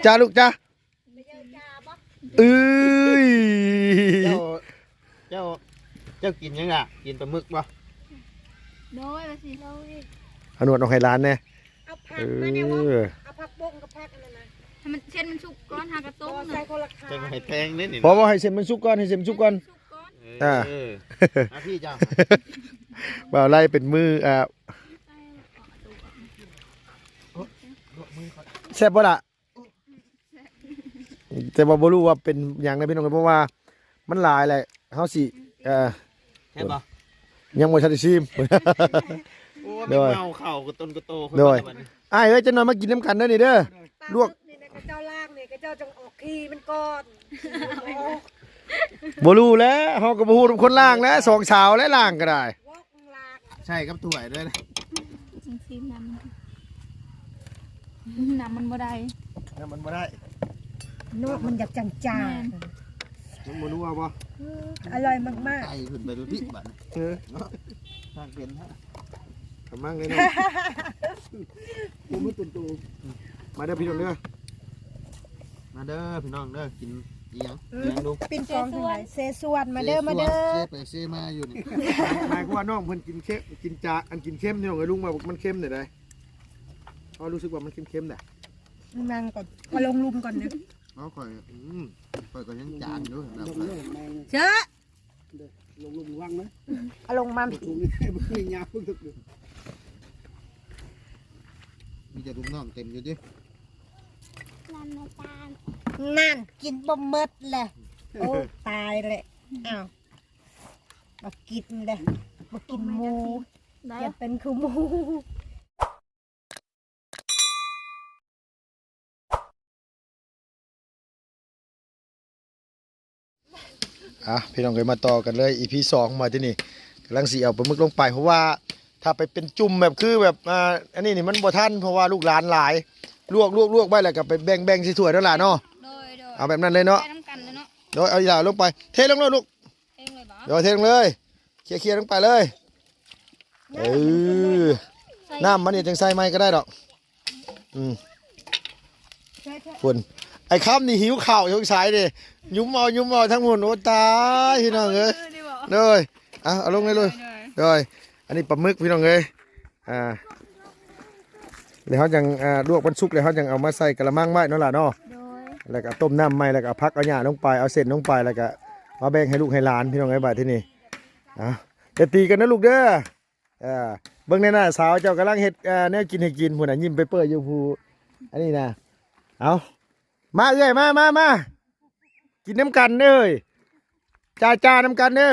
ຈ້າລູກຈ້າ. ເອີຍ ເຈົ້າ ເຈົ້າ ເຈົ້າກິນຫຍັງລະ? ກິນປາໝຶກບໍ່? ໂດຍ ວ່າຊິເອົາໜວດອອກໃຫ້ຫຼານແດ່. ເອົາຜັກມາແດ່ວະ ເອີ ເອົາຜັກບົ້ງກັບຜັກອັນນັ້ນນະ ໃຫ້ມັນ ເສັ້ນມັນສຸກກ່ອນ ຫາກະຕົ້ມ ບໍ່ໃສ່ຄົນລະຄາງ ຈັ່ງໃຫ້ແພງເດ້ນີ້. ບໍ່ ບໍ່ ໃຫ້ເສັ້ນມັນສຸກກ່ອນ ໃຫ້ເສັ້ນມັນສຸກກ່ອນ ໃຫ້ມັນສຸກກ່ອນ. ເອີ ອ່າ ມາພີ່ເຈົ້າ ບ່າວໄລ່ເປັນມື ອ່າ ແຊບບໍ່ລະ? ແຕ່ວ່າບໍ່ຮູ້ວ່າເປັນຫຍັງນະພີ່ນ້ອງ ເພາະວ່າມັນຫຼາຍແຫຼະ ເຮົາຊິ ເອີ ແຊບບໍ່? ຍັງບໍ່ທັນໄດ້ຊີມ. ໂອ້ ໂດຍ ເມົາເຂົ້າກະຕົນກະໂຕ. ໂດຍ ອ້າຍເອີຍ ຈັກໜ່ອຍມາກິນນຳກັນເດີນີ້ເດີ. ລວກນີ້ນະ ຂະເຈົ້າລ້າງນີ້ ຂະເຈົ້າຈັ່ງອອກຂີ້ມັນກ່ອນ. ບໍ່ຮູ້ແຫຼະ ເຮົາກະບໍ່ຮູ້ນຳຄົນລ້າງແຫຼະ ສອງສາວແຫຼະລ້າງກະໄດ້. ໃສ່ກັບຖ້ວຍເດີ ຊິມນ້ຳ ນ້ຳມັນບໍ່ໄດ້ ນ້ຳມັນບໍ່ໄດ້ເນາະ ມັນຢາກຈາງໆ. ແມ່ນ ມັນບໍ່ນົວບໍ່? ອືມ ອະລ່ອຍມາກໆ. ໄກ່ຂຶ້ນໄປດູຕິບາດນີ້ ເອີ ເນາະ ສ້າງເປັນຮະ ກຳລັງເລີຍເນາະ. ໂອ້ ມືຕົນໂຕ ມາເດີພີ່ນ້ອງເດີ. ມາເດີພີ່ນ້ອງເດີ ກິນອີ່ຫຍັງ ອີ່ຫຍັງລູກ? ປິງປອງທາງໃດ? ເຊຊວນ ມາເດີ ມາເດີ. ເຊໄປເຊມາຢູ່ນີ້ ໝາຍຄວາມວ່ານ້ອງເພິ່ນກິນເຄັມ ກິນຈາ ອັນກິນເຄັມ ພີ່ນ້ອງເອີຍ ລຸງວ່າມັນເຄັມແນວໃດ? ເຮົາຮູ້ສຶກວ່າມັນເຄັມໆນະ. ນັ່ງກ່ອນ ເອົາລົງລຸ່ມກ່ອນເດີ. ເອົາ ຂ້ອຍ ອືມ ຂ້ອຍກະຍັງຈາງຢູ່ແບບ ເຊີ ລົງ ລົງວັງນະ ເອົາລົງມາ ລົງ ຍາວ ມີແຕ່ລູກນ້ອງເຕັມຢູ່ຕິ. ນັ້ນ ກິນບໍ່ໝົດແຫຼະ. ໂອ້ ຕາຍແຫຼະ. ອ້າວ ບໍ່ກິນເດ້ ບໍ່ກິນໝູ ຢາກເປັນຄືໝູ. ອ່ະ ພີ່ນ້ອງເອີຍ ມາຕໍ່ກັນເລີຍ ອີພີສອງ ມາທີ່ນີ້ ກຳລັງຊິເອົາປາໝຶກລົງໄປ ເພາະວ່າຖ້າໄປເປັນຈຸ່ມແບບ ຄືແບບ ອ່າ ອັນນີ້ນີ້ມັນບໍ່ທັນ ເພາະວ່າລູກຫຼານຫຼາຍ. ລວກ ລວກ ລວກໄວ້ ແລ້ວກະໄປແບ່ງ ແບ່ງໃສ່ຖ້ວຍເນາະຫຼານເນາະ. ໂດຍ ໂດຍ ເອົາແບບນັ້ນເລີຍເນາະ. ໃສ່ນຳກັນເລີຍເນາະ. ໂດຍ ເອົາອີ່ຫຼ້າລົງໄປ ເທລົງໂລດລູກ. ເທລົງເລີຍບໍ່? ໂດຍ ເທລົງເລີຍ ເຄຍໆລົງໄປເລີຍ. ເອີ ນ້ຳມັນນີ້ຈັ່ງໃສ່ໃໝ່ກະໄດ້ດອກ. ອືມ ພຸ້ນ ໄອ້ຄຳນີ້ຫິວເຂົ້າສົງໄສເດ້ ຫຍຸມເອົາ ຫຍຸມເອົາທັງໝົດ. ໂອ້ ຕາຍ ພີ່ນ້ອງເອີຍ. ໂດຍ ເອົາ ເອົາລົງເລີຍລູກ. ໂດຍ ອັນນີ້ປາໝຶກ ພີ່ນ້ອງເອີຍ. ອ່າ ແລ້ວເຮົາຈັ່ງ ອ່າ ລວກມັນສຸກແລ້ວ ເຮົາຈັ່ງເອົາມາໃສ່ກະລະມັງໄວ້ເນາະຫຼ້າເນາະ. ໂດຍ ແລ້ວກະຕົ້ມນ້ຳໃໝ່ ແລ້ວກະເອົາຜັກເອົາຫຍ້າລົງໄປ ເອົາເສັ້ນລົງໄປ ແລ້ວກະມາແບ່ງໃຫ້ລູກໃຫ້ຫຼານ ພີ່ນ້ອງເອີຍ. ບາດທີນີ້ ເອົາ ຢ່າຕີກັນນະລູກເດີ. ເອີ ເບິ່ງແນ່ນະ ສາວເຈົ້າກຳລັງເຮັດ ເອີ ແນວກິນໃຫ້ກິນພຸ້ນນະ ຍິ້ມເປີຍໆຢູ່ຜູ້ ອັນນີ້ນະ. ເອົາ ມາເອື້ອຍ ມາ ມາ ມາ ກິນນຳກັນເດີ ຈ້າໆນຳກັນເດີ.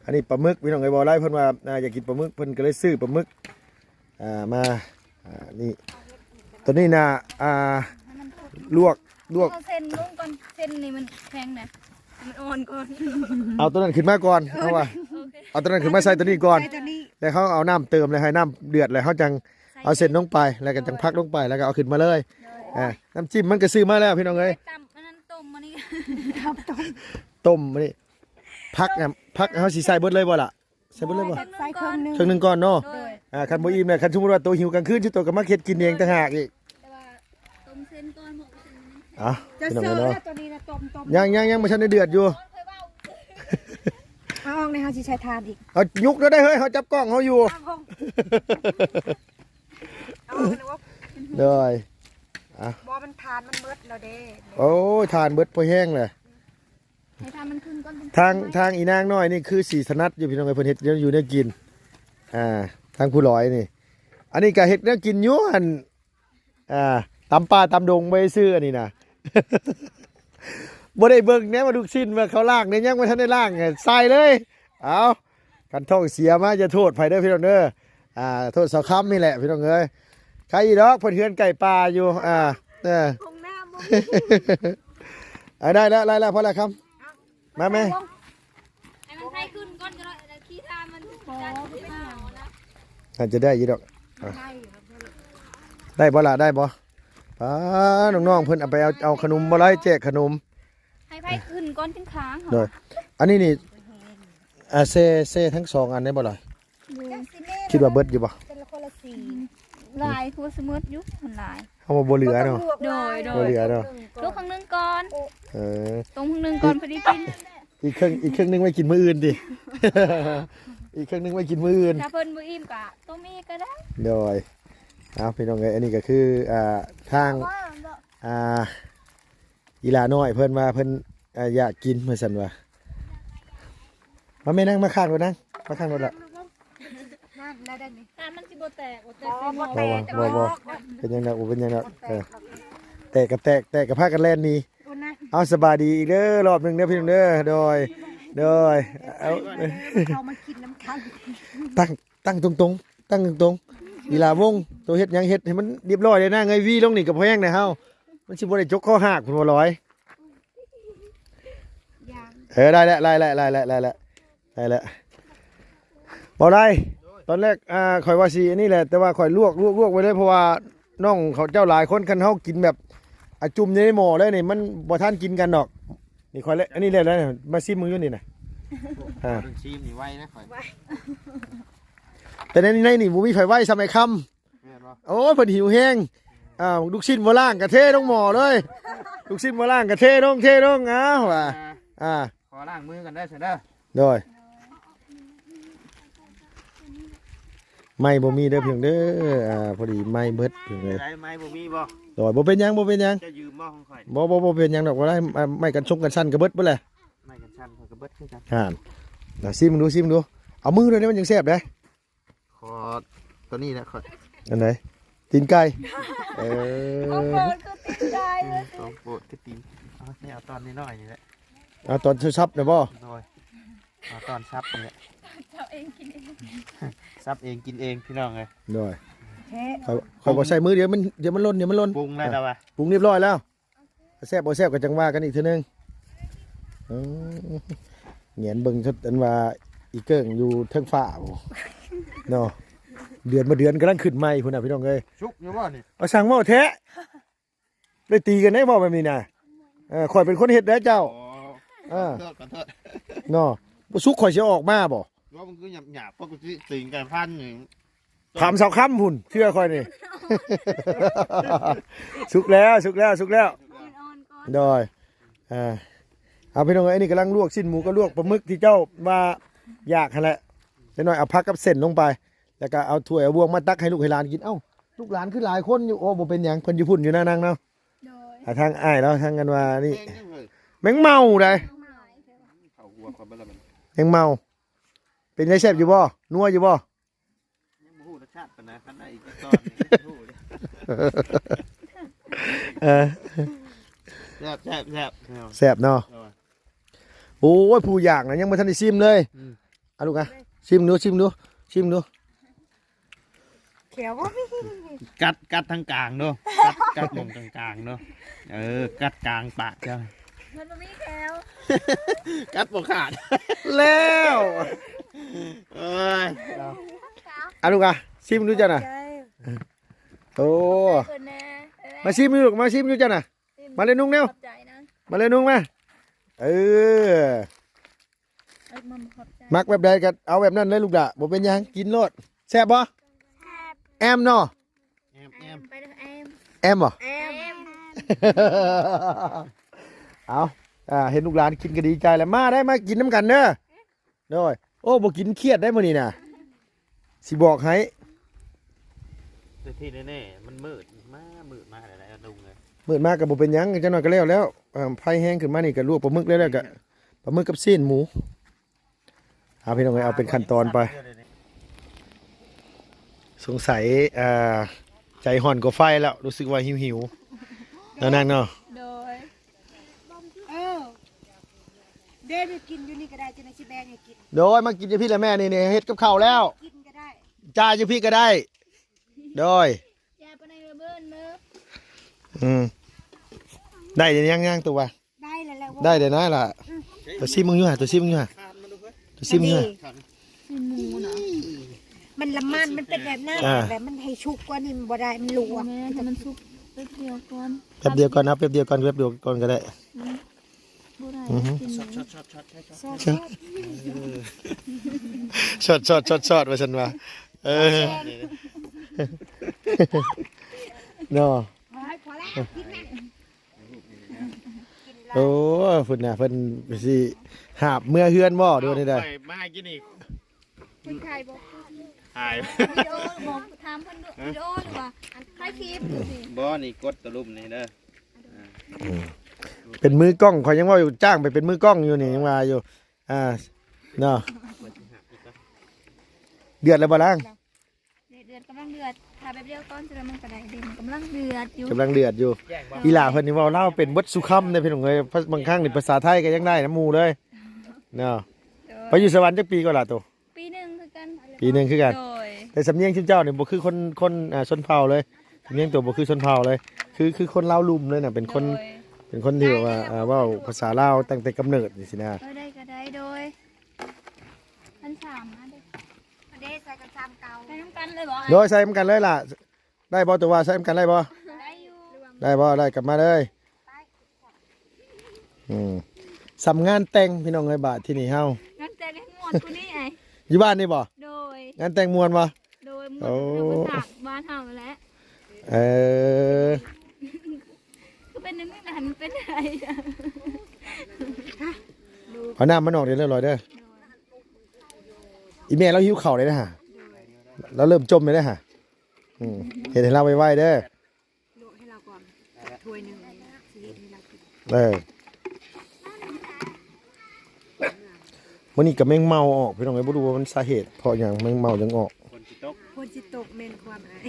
ອັນນີ້ປາໝຶກ ພີ່ນ້ອງເອີຍ. ບໍ່ໄດ້ ເພິ່ນວ່າ ອ່າ ຢາກກິນປາໝຶກ ເພິ່ນກະເລີຍຊື້ປາໝຶກ ອ່າ ມາ ອ່າ ນີ້ ໂຕນີ້ນະ ອ່າ ລວກ ລວກ ເອົາເສັ້ນລົງກ່ອນ ເສັ້ນນີ້ມັນແຂງນະ ມັນອ່ອນກ່ອນ. ເອົາໂຕນັ້ນຂຶ້ນມາກ່ອນ ເອົາວ່າ ໂອເຄ ເອົາໂຕນັ້ນຂຶ້ນມາໃສ່ໂຕນີ້ກ່ອນ ໃສ່ໂຕນີ້ ແລ້ວເຮົາເອົານ້ຳເຕີມ ແລ້ວໃຫ້ນ້ຳເດືອດ ແລ້ວເຮົາຈັ່ງເອົາເສັ້ນລົງໄປ ແລ້ວກະຈັ່ງຜັກລົງໄປ ແລ້ວກະເອົາຂຶ້ນມາເລີຍ. ໂດຍ ອ່າ ນ້ຳຈິ້ມມັນກະຊື້ມາແລ້ວ ພີ່ນ້ອງເອີຍ. ຕຳອັນນັ້ນ ຕົ້ມອັນນີ້ ຕົ້ມອັນນີ້ ຜັກນະ ຜັກເຮົາຊິໃສ່ເບິດເລີຍບໍ່ລະ? ໃສ່ເບິດເລີຍບໍ່? ໃສ່ເຄິ່ງໜຶ່ງ ເຄິ່ງໜຶ່ງກ່ອນເນາະ. ໂດຍ ອ່າ ຄັນບໍ່ອີ່ມແລ້ວ ຄັນສົມມຸດວ່າໂຕຫິວກາງຄືນ ຊິໂຕກະມາເຮັດກິນເອງຕ່າງຫາກອີກ. ແຕ່ວ່າຕົ້ມເສັ້ນກ່ອນ ເພາະວ່າເສັ້ນມັນ ອ່ະ ພີ່ນ້ອງເອີຍເນາະ ໂຕນີ້ນະ ຕົ້ມ ຕົ້ມ ຍັງ ຍັງ ຍັງບໍ່ທັນໄດ້ເດືອດຢູ່. ເອົາອອກແນ່ ເຮົາຊິໃສ່ຖ່ານອີກ. ເອົາ ຍຸກແລ້ວໄດ໋ເຮີ້ຍ ເຮົາຈັບກ້ອງເຮົາຢູ່. ເອົາອອກແນ່. ໂດຍ ອ່ະ ບໍ່ ມັນຖ່ານມັນເບິດແລ້ວເດ້. ໂອ້ຍ ຖ່ານເບິດພໍແຮງແຫຼະ. ໃຫ້ທາງມັນຂຶ້ນກ່ອນ ທາງ ທາງອີນາງນ້ອຍນີ້ຄືຊິຖະໜັດຢູ່ ພີ່ນ້ອງເອີຍ ເພິ່ນເຮັດແນວຢູ່ແນວກິນ. ອ່າ ທາງຜູ້ຫຼອຍນີ້ ອັນນີ້ກະເຮັດແນວກິນຢູ່ ອັນ ອ່າ ຕຳປ່າຕຳດົງໄວ້ຊື່ ອັນນີ້ນະ ບໍ່ໄດ້ເບິ່ງແນ່ວ່າລູກຊິ້ນວ່າເຂົາລ້າງແນ່ ຍັງບໍ່ທັນໄດ້ລ້າງ ໃສ່ເລີຍ. ເອົາ ຄັນທ້ອງເສຍມາຢ່າໂທດໃຜເດີພີ່ນ້ອງເດີ ອ່າ ໂທດສາວຄຳນີ້ແຫຼະພີ່ນ້ອງເອີຍ. ໃຄອີດອກ ເພິ່ນເຮືອນໃກ້ປ່າຢູ່. ອ່າ ເອີ ຫ້ອງນ້ຳບໍ່ມີ ເອົາ ໄດ້ແລ້ວ ໄດ້ແລ້ວ ພໍແລ້ວຄຳ ມາແມ່ ໃຫ້ມັນໄຟຂຶ້ນກ່ອນກໍໄດ້ ແລ້ວຂີ້ທານມັນຈະ ອືມ ອາດຈະໄດ້ຢູ່ດອກ. ອ່ະ ໄດ້ຢູ່ ໄດ້ບໍ່ລະ ໄດ້ບໍ່? ປ້າ ນ້ອງໆ ເພິ່ນເອົາໄປ ເອົາ ເອົາຂະໜົມບໍ່ໄດ້ ແຈກຂະໜົມ ໃຫ້ໄຟຂຶ້ນກ່ອນຈຶ່ງຄ້າງ. ໂດຍ ອັນນີ້ນີ້ ອ່າ ແຊ່ ແຊ່ທັງສອງອັນໄດ້ບໍ່ລະ? ບໍ່ ຄິດວ່າເບິດຢູ່ບໍ່? ເປັນລະຄົນລະສີ. ຫຼາຍ ຄືຊິໝົດຢູ່ ມັນຫຼາຍ ເຮົາວ່າບໍ່ເຫຼືອເນາະ ໂດຍ ໂດຍ ບໍ່ເຫຼືອເນາະ ຕົກຄັ້ງໜຶ່ງກ່ອນ ເອີ ຕົກຄັ້ງໜຶ່ງກ່ອນ ພໍດີກິນ ອີກເຄິ່ງ ອີກເຄິ່ງໜຶ່ງໄວ້ກິນມື້ອື່ນຕິ ອີກເຄິ່ງໜຶ່ງໄວ້ກິນມື້ອື່ນ ຖ້າເພິ່ນບໍ່ອີ່ມກໍຕົ້ມອີກກໍໄດ້ ໂດຍ ເອົາ ພີ່ນ້ອງເອີຍ ອັນນີ້ກໍຄື ອ່າ ທາງ ອ່າ ອີຫຼ້ານ້ອຍເພິ່ນວ່າເພິ່ນ ອ່າ ຢາກກິນວ່າຊັ້ນວ່າ ມາແມ່ນັ່ງ ມາຂ້າງລົດນັ່ງ ມາຂ້າງລົດລະ ນັ້ນລະໄດ້ນີ້ ຖ້າມັນຊິບໍ່ແຕກ ບໍ່ແຕກ ບໍ່ ບໍ່ ບໍ່ ບໍ່ ບໍ່ ເປັນຫຍັງດອກ ບໍ່ເປັນຫຍັງດອກ ເອີ ແຕກກໍແຕກ ແຕກກໍພາກັນແລ່ນໜີ ເອົາ ສະບາຍດີອີກເດີ ລອບໜຶ່ງເດີພີ່ນ້ອງເດີ ໂດຍ ໂດຍ ເອົາ ເຂົາມາກິນນຳກັນ ຕັ້ງ ຕັ້ງຕົງໆ ຕັ້ງຕົງໆ ອີຫຼ້າວົງ ໂຕເຮັດຫຍັງເຮັດໃຫ້ມັນລຽບຮ້ອຍເດີນາງເອີຍ ຫວີລົງນີ້ກໍພໍແຮງແດ່ເຮົາ ມັນຊິບໍ່ໄດ້ຈົກຄໍຫາກພຸ້ນບໍ່ລອຍ ເອີ ໄດ້ແລ້ວ ໄດ້ແລ້ວ ໄດ້ແລ້ວ ໄດ້ແລ້ວ ໄດ້ແລ້ວ ບໍ່ໄດ້ ຕອນແລກ ອ່າ ຂ້ອຍວ່າຊິອັນນີ້ແຫຼະ ແຕ່ວ່າຂ້ອຍລວກ ລວກ ລວກໄວ້ເລີຍ ເພາະວ່ານ້ອງເຂົາເຈົ້າຫຼາຍຄົນ ຄັນເຮົາກິນແບບ ອາ ຈຸ່ມຢູ່ໃນໝໍ້ເລີຍນີ້ ມັນບໍ່ທັນກິນກັນດອກ ນີ້ຂ້ອຍແລະ ອັນນີ້ແລ້ວ ມາຊີມເບິ່ງຢູ່ນີ້ນະ ອ່າ ເອົາ ຊີມນີ້ໄວນະຂ້ອຍ ແຕ່ໃນ ໃນນີ້ບໍ່ມີໃຜໄວສ່ຳໄອ້ຄຳ ແມ່ນບໍ່? ໂອ້ຍ ເພິ່ນຫິວແຮງ ອ່າ ລູກຊີ້ນບໍ່ລ້າງກະເທລົງໝໍ້ເລີຍ ລູກຊີ້ນບໍ່ລ້າງກະເທລົງ ເທລົງ ອ້າວວ່າ ອ່າ ອ່າ ຂໍລ້າງມືກ່ອນເດີຊັ້ນເດີ ໂດຍ ໄມ້ບໍ່ມີເດີພີ່ນ້ອງເດີ ອ່າ ພໍດີໄມ້ເບິດພີ່ນ້ອງເອີຍ ໄມ້ບໍ່ມີບໍ່? ໂດຍ ບໍ່ເປັນຫຍັງ ບໍ່ເປັນຫຍັງ ຈະຢືມບໍ່ຂອງຂ້ອຍ? ບໍ່ ບໍ່ ບໍ່ເປັນຫຍັງດອກ ບໍ່ໄດ້ ໄມ້ກັນຊົງກັນສັ່ນກໍເບິດເບິດແຫຼະ ໄມ້ກັນສັ່ນຂ້ອຍກໍເບິດຄືກັນ ຫັ້ນ ລະຊີມເບິ່ງດູ ຊີມເບິ່ງດູ ເອົາມືໂລດ ມັນຈັ່ງແຊບເດ້ ຂໍຕົວນີ້ແຫຼະຂ້ອຍ ອັນໃດ? ຕີນໄກ່ ເອີ ຂອງໂປດຄືຕີນໄກ່ ເອີ ຂອງໂປດຄືຕີນ ເອົາ ນີ້ເອົາຕອນນ້ອຍໆນີ້ແຫຼະ ເອົາຕອນສັບໆນະບໍ່? ໂດຍ ເອົາຕອນສັບນີ້ແຫຼະ ສັບເອງກິນເອງ ສັບເອງກິນເອງພີ່ນ້ອງເອີຍ ໂດຍ ແທ້ ຂ້ອຍ ຂ້ອຍບໍ່ໃສ່ມື ດຽວມັນ ດຽວມັນຫຼົ່ນ ດຽວມັນຫຼົ່ນ ປຸງແລ້ວລະວ່າ ປຸງລຽບຮ້ອຍແລ້ວ ແຊບບໍ່ແຊບກໍຈັ່ງວ່າກັນອີກເທື່ອໜຶ່ງ ເອີ ແຫງນເບິ່ງ ອັນວ່າອີເກິ່ງຢູ່ເທິງຟ້າພຸ້ນເນາະ ເດືອນມາເດືອນກຳລັງຂຶ້ນໃໝ່ພຸ້ນນະພີ່ນ້ອງເອີຍ ສຸກຢູ່ບໍ່ນີ້? ເອົາ ຊ່າງເວົ້າແທ້ ໄດ້ຕີກັນໄດ໋ ເວົ້າແບບນີ້ນະ ເອີ ຂ້ອຍເປັນຄົນເຮັດເດ້ເຈົ້າ ອໍ ເອີ ຂໍໂທດ ຂໍໂທດ ເນາະ ບໍ່ສຸກຂ້ອຍຊິເອົາອອກມາບໍ່? ວ່າມັນຄືຫຍາບໆ ປົກກະຕິຕີນໄກ່ພັນນີ້ ຖາມສາວຄຳພຸ້ນ ເຊື່ອຂ້ອຍນີ້ ສຸກແລ້ວ ສຸກແລ້ວ ສຸກແລ້ວ ອ່ອນໆກ່ອນ ໂດຍ ອ່າ ເອົາ ພີ່ນ້ອງເອີຍ ອັນນີ້ກຳລັງລວກຊີ້ນໝູກັບລວກປາໝຶກທີ່ເຈົ້າວ່າຢາກຫັ້ນແຫຼະ ຈັກໜ້ອຍເອົາຜັກກັບເສັ້ນລົງໄປ ແລ້ວກໍເອົາຖ້ວຍເອົາບ່ວງມາຕັກໃຫ້ລູກໃຫ້ຫຼານກິນ ເອົ້າ ລູກຫຼານຄືຫຼາຍຄົນຢູ່ ໂອ້ ບໍ່ເປັນຫຍັງ ເພິ່ນຢູ່ພຸ້ນຢູ່ນານັ່ງເນາະ ໂດຍ ອ່າ ທາງອ້າຍລາວ ທາງອັນວ່ານີ້ ແມງເມົາໃດ໋ ເຂົ້າຫົວຂ້ອຍເບິດລະ ແມງເມົາ ເປັນໄງ ແຊບຢູ່ບໍ່? ນົວຢູ່ບໍ່? ຍັງບໍ່ຮູ້ລົດຊາດປານໃດ ຄັນໄດ້ອີກຕອນນີ້ຮູ້ເດ້ ເອີ ແຊບ ແຊບ ແຊບ ແຊບເນາະ ໂດຍ ໂອ້ຍ ຜູ້ຢາກນະ ຍັງບໍ່ທັນໄດ້ຊີມເລີຍ ອືມ ອ່ະ ລູກອະ ຊີມດູ ຊີມດູ ຊີມດູ ແຂວບໍ່ມີ ກັດ ກັດທາງກາງເນາະ ກັດ ກັດໝ່ອງກາງໆເນາະ ເອີ ກັດກາງປາກເຈົ້າ ມັນບໍ່ມີແຂວ ກັດບໍ່ຂາດ ແລ້ວ ເອີຍ ອ່ະ ລູກອະ ຊີມດູເຈົ້ານະ ໂອ້ ມາຊີມດູລູກ ມາຊີມດູເຈົ້ານະ ມາເລີຍນຸ່ງແນວ ຂອບໃຈນະ ມາເລີຍນຸ່ງມາ ເອີ ເອີ ມັນຂອບໃຈ ມັກແບບໃດກໍເອົາແບບນັ້ນເລີຍລູກຫຼ້າ ບໍ່ເປັນຫຍັງ ກິນໂລດ ແຊບບໍ່? ແຊບ ແອມເນາະ ແອມ ແອມ ແອມ ໄປເດີແອມ ແອມບໍ່? ແອມ ເອົາ ອ່າ ເຫັນລູກຫຼານກິນກໍດີໃຈແລ້ວ ມາໄດ້ ມາກິນນຳກັນເດີ ໂດຍ ໂອ້ ບໍ່ກິນຄຽດໄດ໋ມື້ນີ້ນະ ຊິບອກໃຫ້ ແຕ່ທີ່ແນ່ໆ ມັນມືດມາ ມືດມາແລ້ວນະລຸງເອີຍ ມືດມາກໍບໍ່ເປັນຫຍັງ ຈັກໜ້ອຍກໍແລ້ວແລ້ວ ອ່າ ໄຟແຮງຂຶ້ນມານີ້ກໍລວກປາໝຶກແລ້ວ ແລ້ວກໍປາໝຶກກັບຊີ້ນໝູ ເອົາ ພີ່ນ້ອງເອີຍ ເອົາເປັນຂັ້ນຕອນໄປ ສົງໄສ ເອີ ໃຈຮ້ອນກວ່າໄຟແລ້ວ ຮູ້ສຶກວ່າຫິວໆ ເນາະນາງເນາະ ໂດຍ ເອີ ເດ້ ໄປກິນຢູ່ນີ້ກໍໄດ້ ຈັ່ງໃດຊິແບ່ງໃຫ້ກິນ ໂດຍ ມາກິນຢູ່ພີ້ແຫຼະແມ່ ນີ້ ນີ້ ເຮັດກັບເຂົ້າແລ້ວ ກິນກໍໄດ້ ຈ່າຍຢູ່ພີ້ກໍໄດ້ ໂດຍ ຢ່າປານໃດເບິ່ງເດີ ອືມ ໄດ້ຍັງ ຍັງ ຕົວ ໄດ້ແລ້ວ ໄດ້ແລ້ວນະລະ ອືມ ຕົວຊີມເບິ່ງຢູ່ຫະ ຕົວຊີມເບິ່ງຢູ່ຫະ ຕົວຊີມເບິ່ງຢູ່ຫະ ຊີ້ນໝູນະ ມັນລະມັນ ມັນເປັນແບບນັ້ນ ອ່າ ແບບມັນໃຫ້ສຸກກວ່ານີ້ມັນບໍ່ໄດ້ ມັນຫຼວກ ແມ່ນ ໃຫ້ມັນສຸກແປັບດຽວກ່ອນ ແປັບດຽວກ່ອນ ເອົາແປັບດຽວກ່ອນ ແປັບດຽວກ່ອນກໍໄດ້ ອືມ ບໍ່ໄດ້ ອືຮຶ ກິນ ຊອດ ຊອດ ຊອດ ຊອດ ຊອດ ຊອດ ຊອດ ວ່າຊັ້ນວ່າ ເອີ ເນາະ ໂອ້ຍ ພຸ້ນນະ ເພິ່ນຊິຫາບເມືອເຮືອນບໍ່ ຫຼືວ່າແນວໃດ? ຂ້ອຍມາກິນນີ້ ເພິ່ນຂາຍບໍ່? ຂາຍ ວິດີໂອ ບອກ ຖາມເພິ່ນດູ ວິດີໂອ ຫຼືວ່າອັນຂາຍຄລິບ? ບໍ່ ນີ້ກົດຕະລຸ່ມນີ້ເດີ. ອືມ ເປັນມືກ້ອງ ຂ້ອຍຍັງເວົ້າຢູ່ ຈ້າງໄປເປັນມືກ້ອງຢູ່ນີ້ ຍັງວ່າຢູ່ ອ່າ ເນາະ ເດືອດແລ້ວບໍ່ລາງ? ເດືອດ ເດືອດ ກຳລັງເດືອດ ຖ້າແປັບດຽວກ່ອນ ຊິແລ້ວມັນກໍໄດ້ເດ້ ກຳລັງເດືອດຢູ່ ກຳລັງເດືອດຢູ່. ອີ່ຫຼ້າເພິ່ນນີ້ເວົ້າລາວເປັນເບິດສູ່ຄຳເດ້ ພີ່ນ້ອງເອີຍ ບາງຄັ້ງນີ້ພາສາໄທກໍຍັງໄດ້ນຳໝູ່ເລີຍເນາະ. ໄປຢູ່ສະຫວັນຈັກປີກໍລະໂຕ? ປີໜຶ່ງຄືກັນ ປີໜຶ່ງຄືກັນ. ໂດຍ ແຕ່ສຳນຽງຊຸມເຈົ້ານີ້ບໍ່ຄືຄົນ ຄົນ ອ່າ ຊົນເຜົ່າເລີຍ ສຳນຽງໂຕບໍ່ຄືຊົນເຜົ່າເລີຍ ຄື ຄືຄົນລາວລຸ່ມເລີຍນະ ເປັນຄົນ ໂດຍ ເປັນຄົນທີ່ແບບວ່າ ອ່າ ເວົ້າພາສາລາວຕັ້ງແຕ່ກຳເນີດຈັ່ງຊີ້ນະ. ເອີ ໄດ້ກໍໄດ້ ໂດຍ ພັນສາມ ມາເດ້ ເດ້ ໃສ່ກັນ ສາມເກົ້າ ໃສ່ນຳກັນເລີຍບໍ່? ໂດຍ ໃສ່ນຳກັນເລີຍລະ ໄດ້ບໍ່? ຕົວວ່າໃສ່ນຳກັນໄດ້ບໍ່? ໄດ້ຢູ່ ໄດ້ບໍ່? ໄດ້ ກັບມາເລີຍ. ອືມ ສ່ຳງານແຕ່ງ ພີ່ນ້ອງເອີຍ ບາດທີນີ້ເຮົາ ງານແຕ່ງໃຫ້ມ່ວນກວ່ານີ້ໄອ້ ຢູ່ບ້ານນີ້ບໍ່? ໂດຍ ງານແຕ່ງມ່ວນບໍ່? ໂດຍ ມ່ວນ ໂອ້ ເປັນທາງບ້ານເຮົາແຫຼະ. ເອີ ຄືເປັນແນວນີ້ນະ ມັນເປັນໄດ? ເອົານ້ຳມານອກເດີ້ ລອຍເດີ້. ອີ່ແມ່ລາວຫິວເຂົ້າເດ້ນະ ລາວເລີ່ມຈົ່ມເດ້ນະ. ອືມ ເຮັດໃຫ້ລາວໄວໆເດີ້. ລວກໃຫ້ລາວກ່ອນ ຖ້ວຍໜຶ່ງ ຊິເຮັດໃຫ້ລາວກິນ. ເອີ ມື້ນີ້ກໍແມງເມົາອອກ ພີ່ນ້ອງເອີຍ ບໍ່ຮູ້ວ່າມັນສາເຫດເພາະຫຍັງແມງເມົາຈັ່ງອອກ. ຝົນຊິຕົກ ຝົນຊິຕົກແມ່ນຄວາມອ້າຍ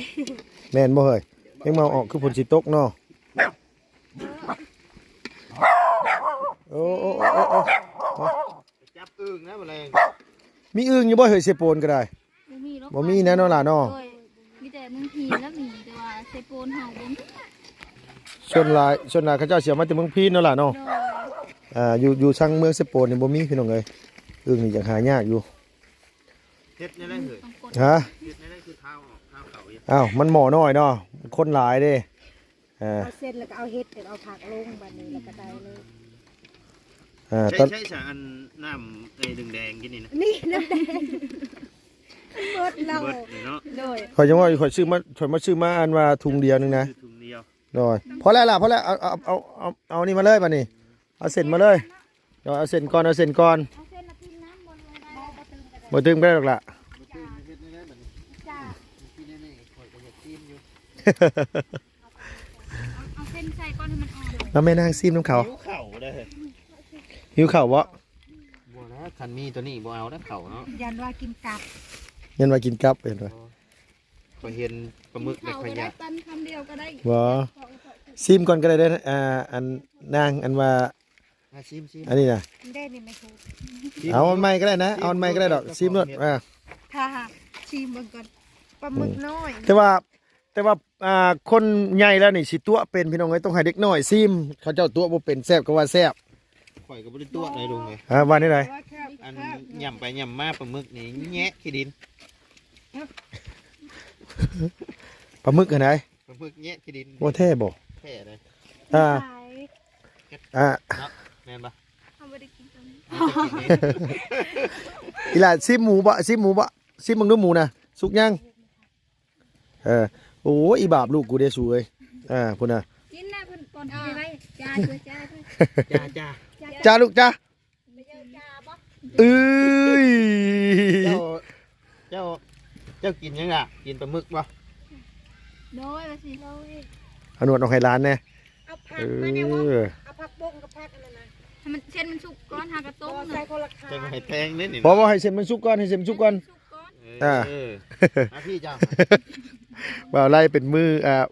ແມ່ນບໍ່ເຮີ້ຍ? ແມງເມົາອອກຄືຝົນຊິຕົກເນາະ. ໂອ້ ໂອ້ ໂອ້ ໂອ້ ໄປຈັບອຶ່ງນະ ມະແລງ. ມີອຶ່ງຢູ່ບໍ່ເຮີ້ຍ ເຊໂປນກໍໄດ້? ບໍ່ມີແນ່ເນາະຫຼ້າເນາະ. ໂດຍ ມີແຕ່ເມືອງພີນລະມີ ແຕ່ວ່າເຊໂປນເຮົາບໍ່ມີ. ສ່ວນຫຼາຍ ສ່ວນຫຼາຍເຂົາເຈົ້າຊິເອົາມາແຕ່ເມືອງພີນເນາະຫຼ້າເນາະ. ໂດຍ ອ່າ ຢູ່ ຢູ່ທາງເມືອງເຊໂປນນີ້ບໍ່ມີ ພີ່ນ້ອງເອີຍ. ອຶ່ງນີ້ຍັງຫາຍາກຢູ່. ເຮັດແນວໃດເຮີ້ຍ? ຮະ? ເຮັດແນວໃດຄືທ້າວອອກ ທ້າວເຂົ້າອີກ? ອ້າວ ມັນໝໍ້ນ້ອຍເນາະ ຄົນຫຼາຍເດ້. ເອີ ເອົາເສັ້ນແລ້ວກໍເອົາເຫັດ ແລ້ວເອົາຜັກລົງ ບາດນີ້ແລ້ວກໍໄດ້ເລີຍ. ເອີ ໃຊ້ ໃຊ້ສາອັນນ້ຳໄອ້ແດງໆກິນນີ້ນະ. ນີ້ນ້ຳແດງ ມັນເບິດແລ້ວ ເບິດເລີຍເນາະ. ໂດຍ ຂ້ອຍຍັງວ່າຂ້ອຍຊື້ມາ ຂ້ອຍມາຊື້ມາອັນວ່າທຸງດຽວໜຶ່ງນະ. ຊື້ທຸງດຽວ. ໂດຍ ພໍແລ້ວລະ ພໍແລ້ວ ເອົາ ເອົາ ເອົາ ເອົາ ເອົານີ້ມາເລີຍ ບາດນີ້ ເອົາເສັ້ນມາເລີຍ. ເອົາເສັ້ນກ່ອນ ເອົາເສັ້ນກ່ອນ. ບໍ່ຕື່ມກໍໄດ້ດອກລະ. ບໍ່ຕື່ມເຮັດແນວໃດບາດນີ້? ຈ້າ ກິນແນ່ໆ ຂ້ອຍກໍຢາກຊີມຢູ່. ເອົາເສັ້ນໃສ່ກ່ອນໃຫ້ມັນອ່ອນ. ມາແມ່ນາງຊີມນຳເຂົາ. ຫິວເຂົ້າເດ້. ຫິວເຂົ້າບໍ່? ບໍ່ແລ້ວ ຄັນມີຕົວນີ້ບໍ່ເອົາແລ້ວເຂົ້າເນາະ. ຢ້ານວ່າກິນກັບ ຢ້ານວ່າກິນກັບ ເຫັນບໍ່? ຂ້ອຍເຫັນປາໝຶກແລ້ວຂ້ອຍຢາກ. ກິນເຂົ້າກໍໄດ້ ປັນຄຳດຽວກໍໄດ້. ບໍ່ ຊີມກ່ອນກໍໄດ້ເດີ. ອ່າ ອັນນາງ ອັນວ່າ ອ່າ ຊີມໆ ອັນນີ້ນະ. ເດ້ນີ້ແມ່ນ. ເອົາອັນໃໝ່ກໍໄດ້ນະ ເອົາອັນໃໝ່ກໍໄດ້ດອກ. ຊີມໂລດ. ອ່າ ຖ້າຫາກຊີມເບິ່ງກ່ອນ ປາໝຶກນ້ອຍ. ແຕ່ວ່າ ແຕ່ວ່າ ອ່າ ຄົນໃຫຍ່ແລ້ວນີ້ຊິຕົວະເປັນ ພີ່ນ້ອງເອີຍ. ຕ້ອງໃຫ້ເດັກນ້ອຍຊີມ ເຂົາເຈົ້າຕົວະບໍ່ເປັນ ແຊບກໍວ່າແຊບ. ຂ້ອຍກໍບໍ່ໄດ້ຕົວະໃດລຸງເອີຍ. ອ່າ ວ່າແນວໃດ? ອັນຫຍ້ຳໄປຫຍ້ຳມາປາໝຶກນີ້ແຍະຂີ້ດິນ. ປາໝຶກຫັ້ນໃດ? ປາໝຶກແຍະຂີ້ດິນ. ບໍ່ແທ້ບໍ່? ແທ້ເດ້. ອ່າ ອ່າ ເນາະ ແມ່ນບໍ່? ເຮົາບໍ່ໄດ້ກິນຕົວນີ້. ອີ່ຫຼ້າຊີມໝູບໍ່? ຊີມໝູບໍ່? ຊີມເບິ່ງດູໝູນະ ສຸກຍັງ? ເອີ ໂອ້ຍ ອີບາບລູກກູເດ້ສູເອີຍ. ອ່າ ພຸ້ນນະ ກິນນະ ເພິ່ນປ້ອນກິນໄວ້. ຈ້າ ຈ້າ ຈ້າ ຈ້າລູກຈ້າ. ເອີຍ ເຈົ້າ ເຈົ້າ ເຈົ້າກິນຫຍັງລະ? ກິນປາໝຶກບໍ່? ໂດຍ ວ່າຊິ ເອົາໜວດອອກໃຫ້ຫຼານແດ່. ເອົາຜັກມາແດ່ບໍ່? ເອີ ເອົາຜັກບົ້ງກັບຜັກອັນນັ້ນນະ ໃຫ້ມັນ ເສັ້ນມັນສຸກກ່ອນ ຫາກະຕົ້ມ. ໃສ່ຄົນລະຄາງ ຈັ່ງໃຫ້ແພງເດ້ນີ້. ບໍ່ ບໍ່ ໃຫ້ເສັ້ນມັນສຸກກ່ອນ ໃຫ້ເສັ້ນມັນສຸກກ່ອນ. ສຸກກ່ອນ. ເອີ ອ່າ ອ່າ ພີ່ເຈົ້າ ບ່າວໄລ່ເປັນມື ອ່າ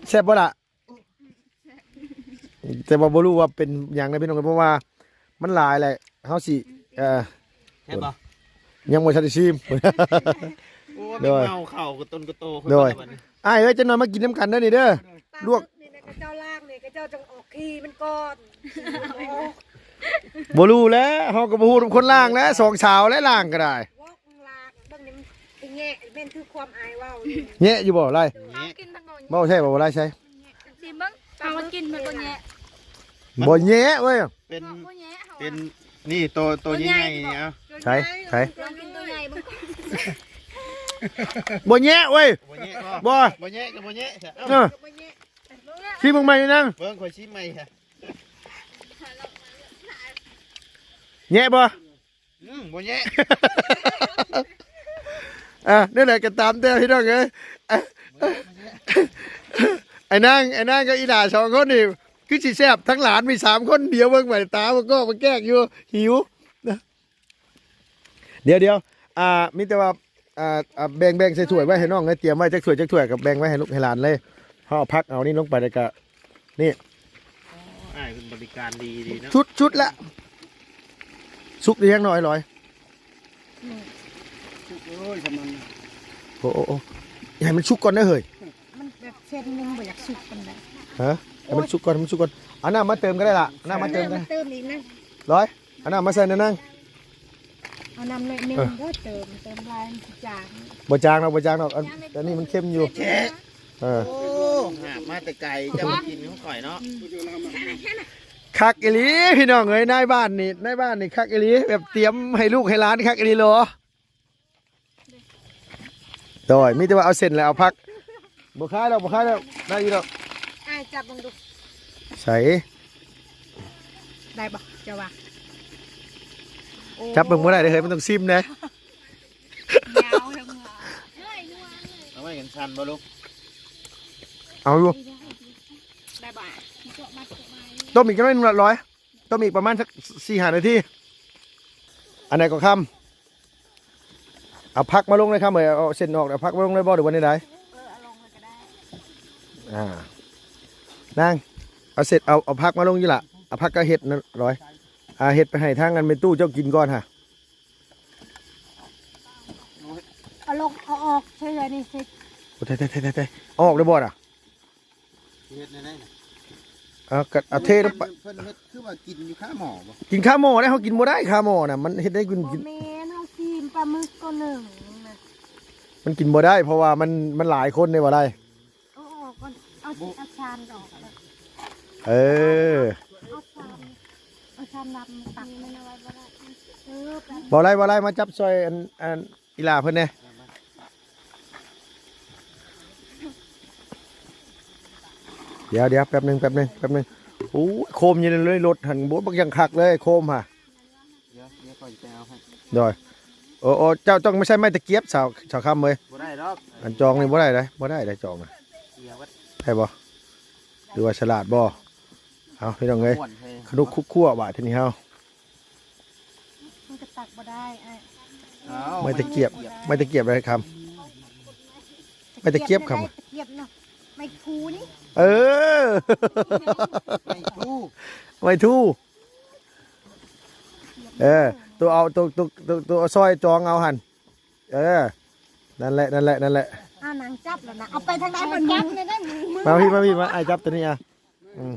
ແຊບບໍ່ລະ? ແຕ່ວ່າບໍ່ຮູ້ວ່າເປັນຫຍັງນະພີ່ນ້ອງ ເພາະວ່າມັນຫຼາຍແຫຼະ ເຮົາຊິ ເອີ ແຊບບໍ່? ຍັງບໍ່ທັນໄດ້ຊີມ. ໂອ້ຍ ໂດຍ ເມົາເຂົ້າກະຕົນກະໂຕ. ໂດຍ ອ້າຍເອີຍ ຈັກໜ່ອຍມາກິນນຳກັນເດີນີ້ເດີ. ລວກນີ້ນະ ຂະເຈົ້າລ້າງນີ້ ຂະເຈົ້າຈັ່ງອອກຂີ້ມັນກ່ອນ. ບໍ່ຮູ້ແຫຼະ ເຮົາກໍບໍ່ຮູ້ນຳຄົນລ້າງແຫຼະ ສອງສາວແຫຼະລ້າງກໍໄດ້. ເບິ່ງນີ້ມັນແຍະ ແມ່ນຄືຄວາມອາຍເວົ້າຢູ່. ແຍະຢູ່ບໍ່ລາຍ? ແຍະ. ເວົ້າແທ້ບໍ່ລາຍໃສ? ຊີມເບິ່ງ ເອົາມາກິນມັນບໍ່ແຍະ. ບໍ່ແຍະເວີຍ. ເປັນ ເປັນນີ້ໂຕ ໂຕໃຫຍ່ໆນີ້. ເອົາ ໃສ ໃສ? ລອງກິນໂຕໃຫຍ່ເບິ່ງ. ບໍ່ແຍະເວີຍ ບໍ່ແຍະບໍ່ ບໍ່ ບໍ່ແຍະກໍບໍ່ແຍະຊະ ເອີ ຊີມເບິ່ງໃໝ່ນາງ ເບິ່ງ ຂ້ອຍຊີມໃໝ່ຊະ ແຍະບໍ່? ອືມ ບໍ່ແຍະ ອ່າ ແນວໃດກໍຕາມແຕ່ພີ່ນ້ອງເອີຍ ໄອ້ນາງ ໄອ້ນາງກັບອີ່ຫຼ້າສອງຄົນນີ້ ຄືຊິແຊບ ທັງຫຼານມີສາມຄົນ ດຽວເບິ່ງໄປ ຕາບໍ່ກໍບໍ່ແກ້ກຢູ່ ຫິວ ດຽວໆ ອ່າ ມີແຕ່ວ່າ ອ່າ ອ່າ ແບ່ງ ແບ່ງໃສ່ຖ້ວຍໄວ້ໃຫ້ນ້ອງເລີຍ ຕຽມໄວ້ຈັກຖ້ວຍ ຈັກຖ້ວຍກໍແບ່ງໄວ້ໃຫ້ລູກໃຫ້ຫຼານເລີຍ ເຮົາເອົາຜັກເອົານີ້ລົງໄປ ແລ້ວກໍ ນີ້ ໂອ້ ອ້າຍເພິ່ນບໍລິການດີ ດີເນາະ ສຸດ ສຸດລະ ສຸກຫຼືຍັງນ້ອຍລອຍ? ອືມ ສຸກເອີຍ ສຳນັ້ນນະ ໂອ້ ໂອ້ ໂອ້ ຢ່າໃຫ້ມັນສຸກກ່ອນເດີເຮີ້ຍ ມັນແບບເສັ້ນມັນບໍ່ຢາກສຸກປານໃດ ຮະ ໃຫ້ມັນສຸກກ່ອນ ໃຫ້ມັນສຸກກ່ອນ ເອົານ້ຳມາເຕີມກໍໄດ້ລະ ເອົານ້ຳມາເຕີມ ເອີ ມັນເຕີມອີກນະ ລອຍ ເອົານ້ຳມາໃສ່ແດ່ນາງ ເອົານ້ຳໜ້ອຍໜຶ່ງ ເອີ ເດີ ເຕີມ ເຕີມຫຼາຍມັນຊິຈາງ ບໍ່ຈາງດອກ ບໍ່ຈາງດອກ ອັນ ອັນນີ້ມັນເຄັມຢູ່ ເອີ ໂອ້ ຫາບມາແຕ່ໄກ ເຈົ້າມາກິນຂອງຂ້ອຍເນາະ ອືມ ຄັກອີ່ຫຼີພີ່ນ້ອງເອີຍ ນາຍບ້ານນີ້ ນາຍບ້ານນີ້ຄັກອີ່ຫຼີ ແບບຕຽມໃຫ້ລູກໃຫ້ຫຼານຄັກອີ່ຫຼີໂລ ໂດຍ ມີແຕ່ວ່າເອົາເສັ້ນແລ້ວເອົາຜັກ ບໍ່ຄາຍດອກ ບໍ່ຄາຍດອກ ໄດ້ຢູ່ດອກ ອ້າຍຈັບເບິ່ງດູ ໃສ ໄດ້ບໍ່ ເຈົ້າວ່າ ໂອ້ ຈັບເບິ່ງບໍ່ໄດ້ເດີເຮີ້ຍ ມັນຕ້ອງຊີມເດ້ ຍາວເທິງຫົວ ເອົາໄວ້ກັນສັ່ນບໍ່ລູກ ເອົາຢູ່ ໄດ້ບໍ່ ຕົ້ມອີກຈັກໜ້ອຍໜຶ່ງລະລອຍ ຕົ້ມອີກປະມານສັກສີ່ຫ້ານາທີ ອັນໃດກໍຄຳ ເອົາຜັກມາລົງເລີຍຄຳເອີຍ ເອົາເສັ້ນອອກ ເອົາຜັກມາລົງເລີຍບໍ່ ຫຼືວ່າແນວໃດ ເອີ ເອົາລົງເລີຍກໍໄດ້ ອ່າ ນາງ ເອົາເສັ້ນ ເອົາ ເອົາຜັກມາລົງຢູ່ລະ ເອົາຜັກກັບເຫັດນັ້ນລອຍ ອ່າ ເຮັດໄປໃຫ້ທາງອັນແມ່ຕູ້ເຈົ້າກິນກ່ອນຫາ ເອົາລົງ ເອົາອອກໃສ່ເລີຍນີ້ ໂອ້ ຕາຍໆໆໆ ເອົາອອກໄດ້ບໍ່ນະ? ເຮັດແນວໃດນະ? ເອົາ ກໍເອົາເທລົງໄປ ເພິ່ນເຮັດຄືວ່າກິນຢູ່ຄາໝໍ້ບໍ່? ກິນຄາໝໍ້ໄດ້ ເຮົາກິນບໍ່ໄດ້ຄາໝໍ້ນະ ມັນເຮັດໃຫ້ກິນ ບໍ່ແມ່ນ ເຮົາຊີມປາໝຶກກ່ອນໜຶ່ງນະ ມັນກິນບໍ່ໄດ້ ເພາະວ່າມັນ ມັນຫຼາຍຄົນເດ້ ບໍ່ໄດ້ ເອົາອອກກ່ອນ ເອົາ ເອົາຊານອອກ ເອີ ເອົາຊານ ເອົາຊານດຳມາຕັກ ເອີ ບໍ່ໄດ້ ບໍ່ໄດ້ ມາຈັບຊ່ອຍອັນ ອັນ ອີ່ຫຼ້າເພິ່ນແດ່ ດຽວໆ ແປັບໜຶ່ງ ແປັບໜຶ່ງ ແປັບໜຶ່ງ ໂອ້ຍ ໂຄມຢູ່ໃນລົດຫັ້ນ ໂອ້ ບັກຢ່າງຄັກເລີຍໂຄມຫະ ດຽວ ດຽວຂ້ອຍຊິໄປເອົາໃຫ້ ໂດຍ ໂອ້ ໂອ້ ເຈົ້າຕ້ອງມາໃຊ້ໄມ້ຕະກຽບ ສາວ ສາວຄຳເອີຍ ບໍ່ໄດ້ດອກ ອັນຈອງນີ້ບໍ່ໄດ້ເດ້ ບໍ່ໄດ້ເດ້ຈອງນະ ເສຍເບິດ ໄດ້ບໍ່ ຫຼືວ່າສະຫຼາດບໍ່? ເອົາ ພີ່ນ້ອງເອີຍ ຂະໜຸກຄຸກຄົວບາດທີນີ້ເຮົາ ມັນກໍຕັກບໍ່ໄດ້ອ້າຍ ເອົາ ໄມ້ຕະກຽບ ໄມ້ຕະກຽບໄດ້ຄຳ ໄມ້ຕະກຽບຄຳ ຕະກຽບເນາະ ໄມ້ທູນີ້ ເອີ ໄມ້ທູ ໄມ້ທູ ເອີ ຕົວເອົາ ຕົວ ຕົວ ຕົວ ຕົວເອົາຊອຍຈອງເອົາຫັ້ນ ເອີ ນັ້ນແຫຼະ ນັ້ນແຫຼະ ນັ້ນແຫຼະ ອ່າ ນາງຈັບແລ້ວນະ ເອົາໄປທາງໃດມັນຈັບແລ້ວໄດ້ ມາພີ່ ມາພີ່ ມາ ອ້າຍຈັບຕົວນີ້ອ່ະ ອືມ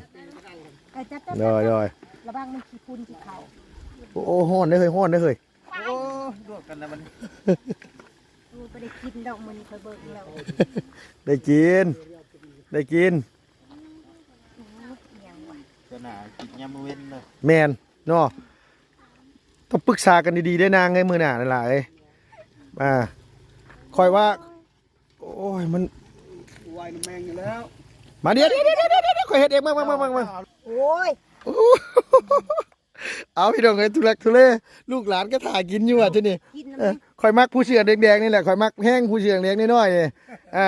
ເອີ ຈັບ ຈັບ ໂດຍ ໂດຍ ລະວັງມັນຂີ້ຝຸ່ນຂີ້ເຂົ້າ ໂອ້ ໂອ້ ຮ້ອນເດ້ເຮີ້ຍ ຮ້ອນເດ້ເຮີ້ຍ ໂອ້ ລວກກັນນະມັນ ໂອ້ ບໍ່ໄດ້ກິນດອກມື້ນີ້ຂ້ອຍເບິ່ງແລ້ວ ໄດ້ກິນ ໄດ້ກິນ ໂອ້ ອີຫຍັງວະ ຕົວໜ້າກິນຍາມມື້ເວັນເດີ ແມ່ນເນາະ ຕ້ອງປຶກສາກັນດີໆເດ້ນາງເອີຍ ມື້ໜ້ານັ້ນລະເອີຍ ອ່າ ຂ້ອຍວ່າ ໂອ້ຍ ມັນ ໄວນຳແມງຢູ່ແລ້ວ ມາ ດຽວໆໆໆ ຂ້ອຍເຮັດເອງ ມາ ມາ ມາ ມາ ໂອ້ຍ ເອົາ ພີ່ນ້ອງເອີຍ ທຸລັກທຸເລ ລູກຫຼານກໍຖ້າກິນຢູ່ວ່າທີນີ້ ກິນນຳ ເອີ ຂ້ອຍມັກຜູ້ເສື້ອແດງໆນີ້ແຫຼະ ຂ້ອຍມັກແຮງຜູ້ເສື້ອແດງໆນ້ອຍໆນີ້ ອ່າ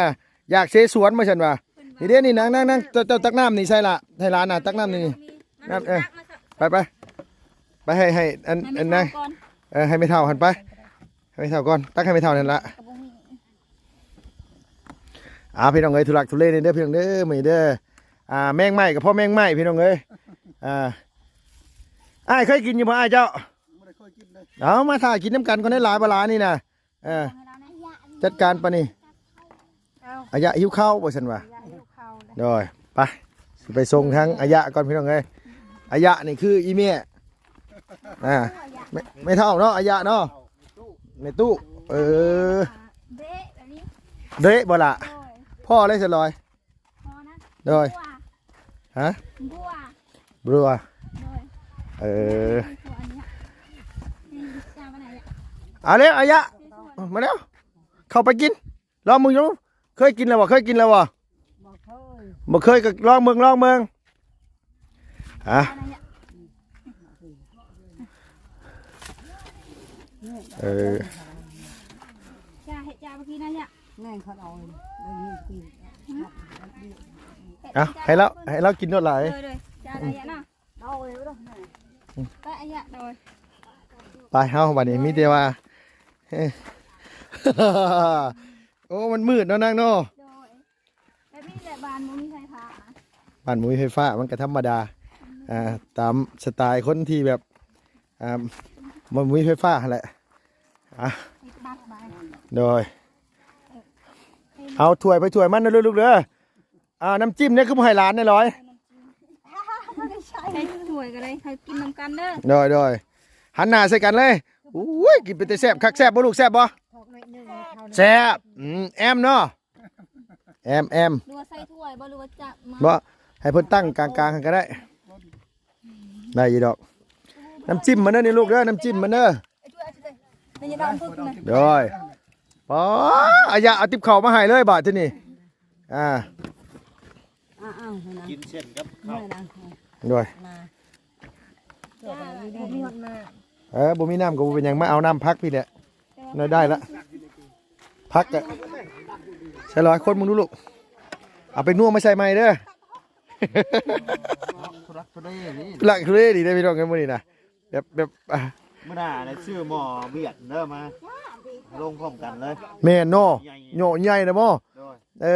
ຢາກເສສວນວ່າຊັ້ນວ່າ ນີ້ເດ້ ນີ້ ນາງ ນາງ ນາງ ເຈົ້າ ເຈົ້າຕັກນ້ຳນີ້ໃສ່ລະ ໃຫ້ຫຼານນະ ຕັກນ້ຳນີ້ ນ້ຳ ເອີ ໄປ ໄປ ໄປໃຫ້ ໃຫ້ອັນ ໃຫ້ແມ່ ອັນນາງ ເອີ ໃຫ້ແມ່ເຖົ້າຫັ້ນໄປ ໃຫ້ແມ່ເຖົ້າກ່ອນ ຕັກໃຫ້ແມ່ເຖົ້ານັ້ນລະ ກໍບໍ່ມີ ອ່າ ພີ່ນ້ອງເອີຍ ທຸລັກທຸເລນີ້ເດີພີ່ນ້ອງເດີ ມື້ນີ້ເດີ ອ່າ ແມງໄມ້ກໍພໍແມງໄມ້ພີ່ນ້ອງເອີຍ ອ່າ ອ້າຍເຄີຍກິນຢູ່ບໍ່ອ້າຍເຈົ້າ? ບໍ່ໄດ້ເຄີຍກິນເດ້ ເອົາ ມາຖ້າກິນນຳກັນກ່ອນເດີ ຫຼາຍບໍ່ຫຼາຍນີ້ນະ ເອີ ຈັດການປານນີ້ ເອົາ ອາຍະຫິວເຂົ້າວ່າຊັ້ນວ່າ ອາຍະຫິວເຂົ້າແລ້ວ ໂດຍ ໄປ ຊິໄປສົ່ງທາງອາຍະກ່ອນພີ່ນ້ອງເອີຍ ອາຍະນີ້ຄືອີ່ແມ່ ອ່າ ແມ່ ແມ່ເຖົ້າເນາະ ອາຍະເນາະ ແມ່ຕູ້ ເອີ ເບະແບບນີ້ ເບະບໍ່ລະ ໂດຍ ພໍ່ເລີຍສະລອຍ ພໍນະ ໂດຍ ບົວ ຮະ ບົວ ບົວ ໂດຍ ເອີ ບົວອັນນີ້ ນີ້ ເອົາເລີຍ ອາຍະ ເຊສວນ ມາແລ້ວ ເຂົ້າໄປກິນ ລອງເບິ່ງຢູ່. ເຄີຍກິນແລ້ວບໍ່? ເຄີຍກິນແລ້ວບໍ່? ບໍ່ເຄີຍ ບໍ່ເຄີຍກໍລອງເບິ່ງ ລອງເບິ່ງ. ອ່ະ ເອີ ຈ້າ ເຮັດຈ້າບໍ່ກິນນະຍະ ແມ່ນເຂົາເອົາ ໄດ້ຍິນກິນ ເອົາ ໃຫ້ລາວ ໃຫ້ລາວກິນໂລດຫຼາຍ ໂດຍ ໂດຍ ຈ້າໄດ້ຍະເນາະ ໂດຍ ໄປອາຍະ ໂດຍ ໄປເຮົາບັດນີ້ມີແຕ່ວ່າ ໂອ້ ມັນມືດເນາະນາງເນາະ ໂດຍ ແບບນີ້ແຫຼະ ບ້ານບໍ່ມີໄຟຟ້າ ບ້ານບໍ່ມີໄຟຟ້າ ມັນກໍທຳມະດາ ອ່າ ຕາມສະໄຕລ໌ຄົນທີ່ແບບ ອ່າ ບໍ່ມີໄຟຟ້າຫັ້ນແຫຼະ ອ່າ ໂດຍ ເອົາຖ້ວຍໄປຖ້ວຍມັນເດີລູກເດີ ອ່າ ນ້ຳຈິ້ມນີ້ຄືບໍ່ໃຫ້ຫຼານແດ່ລອຍ ໃສ່ຖ້ວຍກໍໄດ້ ໃຫ້ກິນນຳກັນເດີ ໂດຍ ໂດຍ ຫັນໜ້າໃສ່ກັນເລີຍ ໂອ້ຍ ກິນເປັນຕາແຊບຄັກ ແຊບບໍ່ລູກ ແຊບບໍ່? ແຊບ ອືມ ແອມເນາະ ແອມ ແອມ ຫຼືວ່າໃສ່ຖ້ວຍບໍ່ ຫຼືວ່າຈັບມາ ບໍ່ ໃຫ້ເພິ່ນຕັ້ງກາງໆ ຫັ້ນກໍໄດ້ ໄດ້ຢູ່ດອກ ນ້ຳຈິ້ມມັນເດີນີ້ລູກເດີ ນ້ຳຈິ້ມມັນເດີ ໂດຍ ປໍ ອາຍະເອົາຕິບເຂົ້າມາໃຫ້ເລີຍບາດທີນີ້ ອ່າ ອ້າວໆ ກິນເສັ້ນກັບເຂົ້າ ໂດຍ ເອີ ບໍ່ມີນ້ຳກໍບໍ່ເປັນຫຍັງ ມາເອົານ້ຳຜັກພີ້ແຫຼະ ໜ້ອຍໄດ້ລະ ຜັກກະ ໃສ່ຫຼາຍຄົນ ມຶງດູລູກ ເອົາແປ້ງນົວມາໃສ່ໃໝ່ເດີ ທຸລັກທຸເລນີ້ ທຸລັກທຸເລນີ້ເດ້ພີ່ນ້ອງເອີຍ ມື້ນີ້ນະ ແບບ ແບບ ອ່າ ມື້ໜ້ານະຊື້ໝໍ້ບຽດເດີ ມາລົງພ້ອມກັນເລີຍ ແມ່ນເນາະ ໃຫຍ່ ເຍາະໃຫຍ່ນະບໍ່ ໂດຍ ເອີ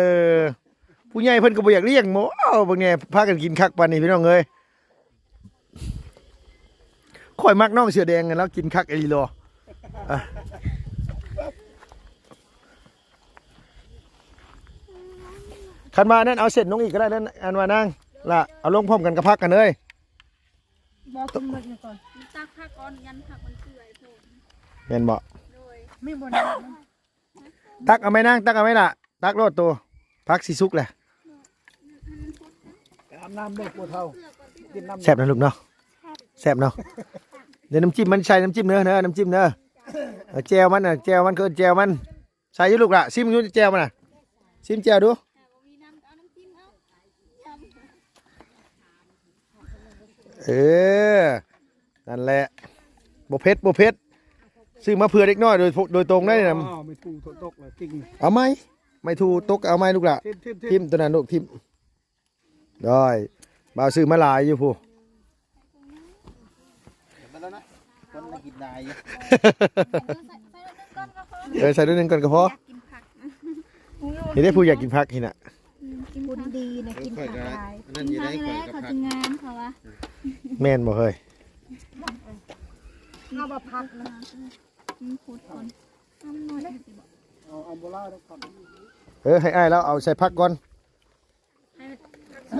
ຜູ້ໃຫຍ່ເພິ່ນກໍບໍ່ຢາກລ້ຽງ ບໍ່ ເບິ່ງແດ່ ພາກັນກິນຄັກປານນີ້ພີ່ນ້ອງເອີຍ ຂ້ອຍມັກນ້ອງເສືອແດງ ລາວກິນຄັກອີ່ຫຼີຫຼໍ ອ່ະ ຄັນວ່ານັ້ນເອົາເສັ້ນລົງອີກກໍໄດ້ນັ້ນ ອັນວ່ານາງລະ ເອົາລົງພ້ອມກັນກັບຜັກຫັ້ນເລີຍ ບໍ່ກິນໝົດນີ້ກ່ອນ ຕັກຜັກກ່ອນ ຢ້ານຜັກມັນເປື່ອຍໂພດ ແມ່ນບໍ່? ໂດຍ ມີບໍ່ນະ? ຕັກເອົາໄໝນາງ ຕັກເອົາໄໝລະ ຕັກໂລດໂຕ ຜັກຊິສຸກແຫຼະ ໄປອາບນ້ຳເດີ ຜູ້ເຖົ້າ ກິນນ້ຳ ແຊບນະລູກເນາະ ແຊບເນາະ ເດີ ນ້ຳຈິ້ມມັນໃສ່ ນ້ຳຈິ້ມເດີ ນ້ຳຈິ້ມເດີ ເອີ ແຈ່ວມັນນະ ແຈ່ວມັນ ເອີ້ນແຈ່ວມັນ ໃສ່ຢູ່ລູກຫຼະ ຊີມຢູ່ແຈ່ວມັນນະ ຊີມແຈ່ວດູ ເອີ ນັ້ນແຫຼະ ບໍ່ເຜັດ ບໍ່ເຜັດ ຊື້ມາເພື່ອເດັກນ້ອຍໂດຍ ໂດຍຕົງໄດ໋ນະ ອ້າວ ໄມ້ທູຕົກແລ້ວຕິງ ເອົາໃໝ່ ໄມ້ທູຕົກເອົາໃໝ່ລູກຫຼະ ຖິ້ມ ຖິ້ມ ຖິ້ມ ຖິ້ມ ໂຕນັ້ນລູກ ຖິ້ມ ໂດຍ ບ່າວຊື້ມາຫຼາຍຢູ່ພຸ້ນ ເກັບມາແລ້ວນະ ຄົນໄດ້ກິນຫຼາຍຢູ່ ເອີ ໃສ່ໜ້ອຍໜຶ່ງກ່ອນກໍພໍ ຢາກກິນຜັກ ນີ້ເດ້ຜູ້ຢາກກິນຜັກນີ້ນະ ອືມ ກິນ ບຸນດີນະ ເອີ ກິນ ຂ້ອຍກໍ ຫຼາຍ ອັນນັ້ນຢູ່ໃດ ກິນຜັກ ຂ້ອຍກໍ ແລ້ວ ຜັກ ເຂົາຊິງາມເຂົາວ່າ ແມ່ນບໍ່ເຮີ້ຍ ເຮົາບໍ່ຜັກນະ ອືມ ຂູດກ່ອນ ນ້ຳໜ້ອຍ ເອົາ ເອົາບໍ່ຫຼາຍດອກ ເອີ ໃຫ້ອ້າຍລາວເອົາໃສ່ຜັກກ່ອນ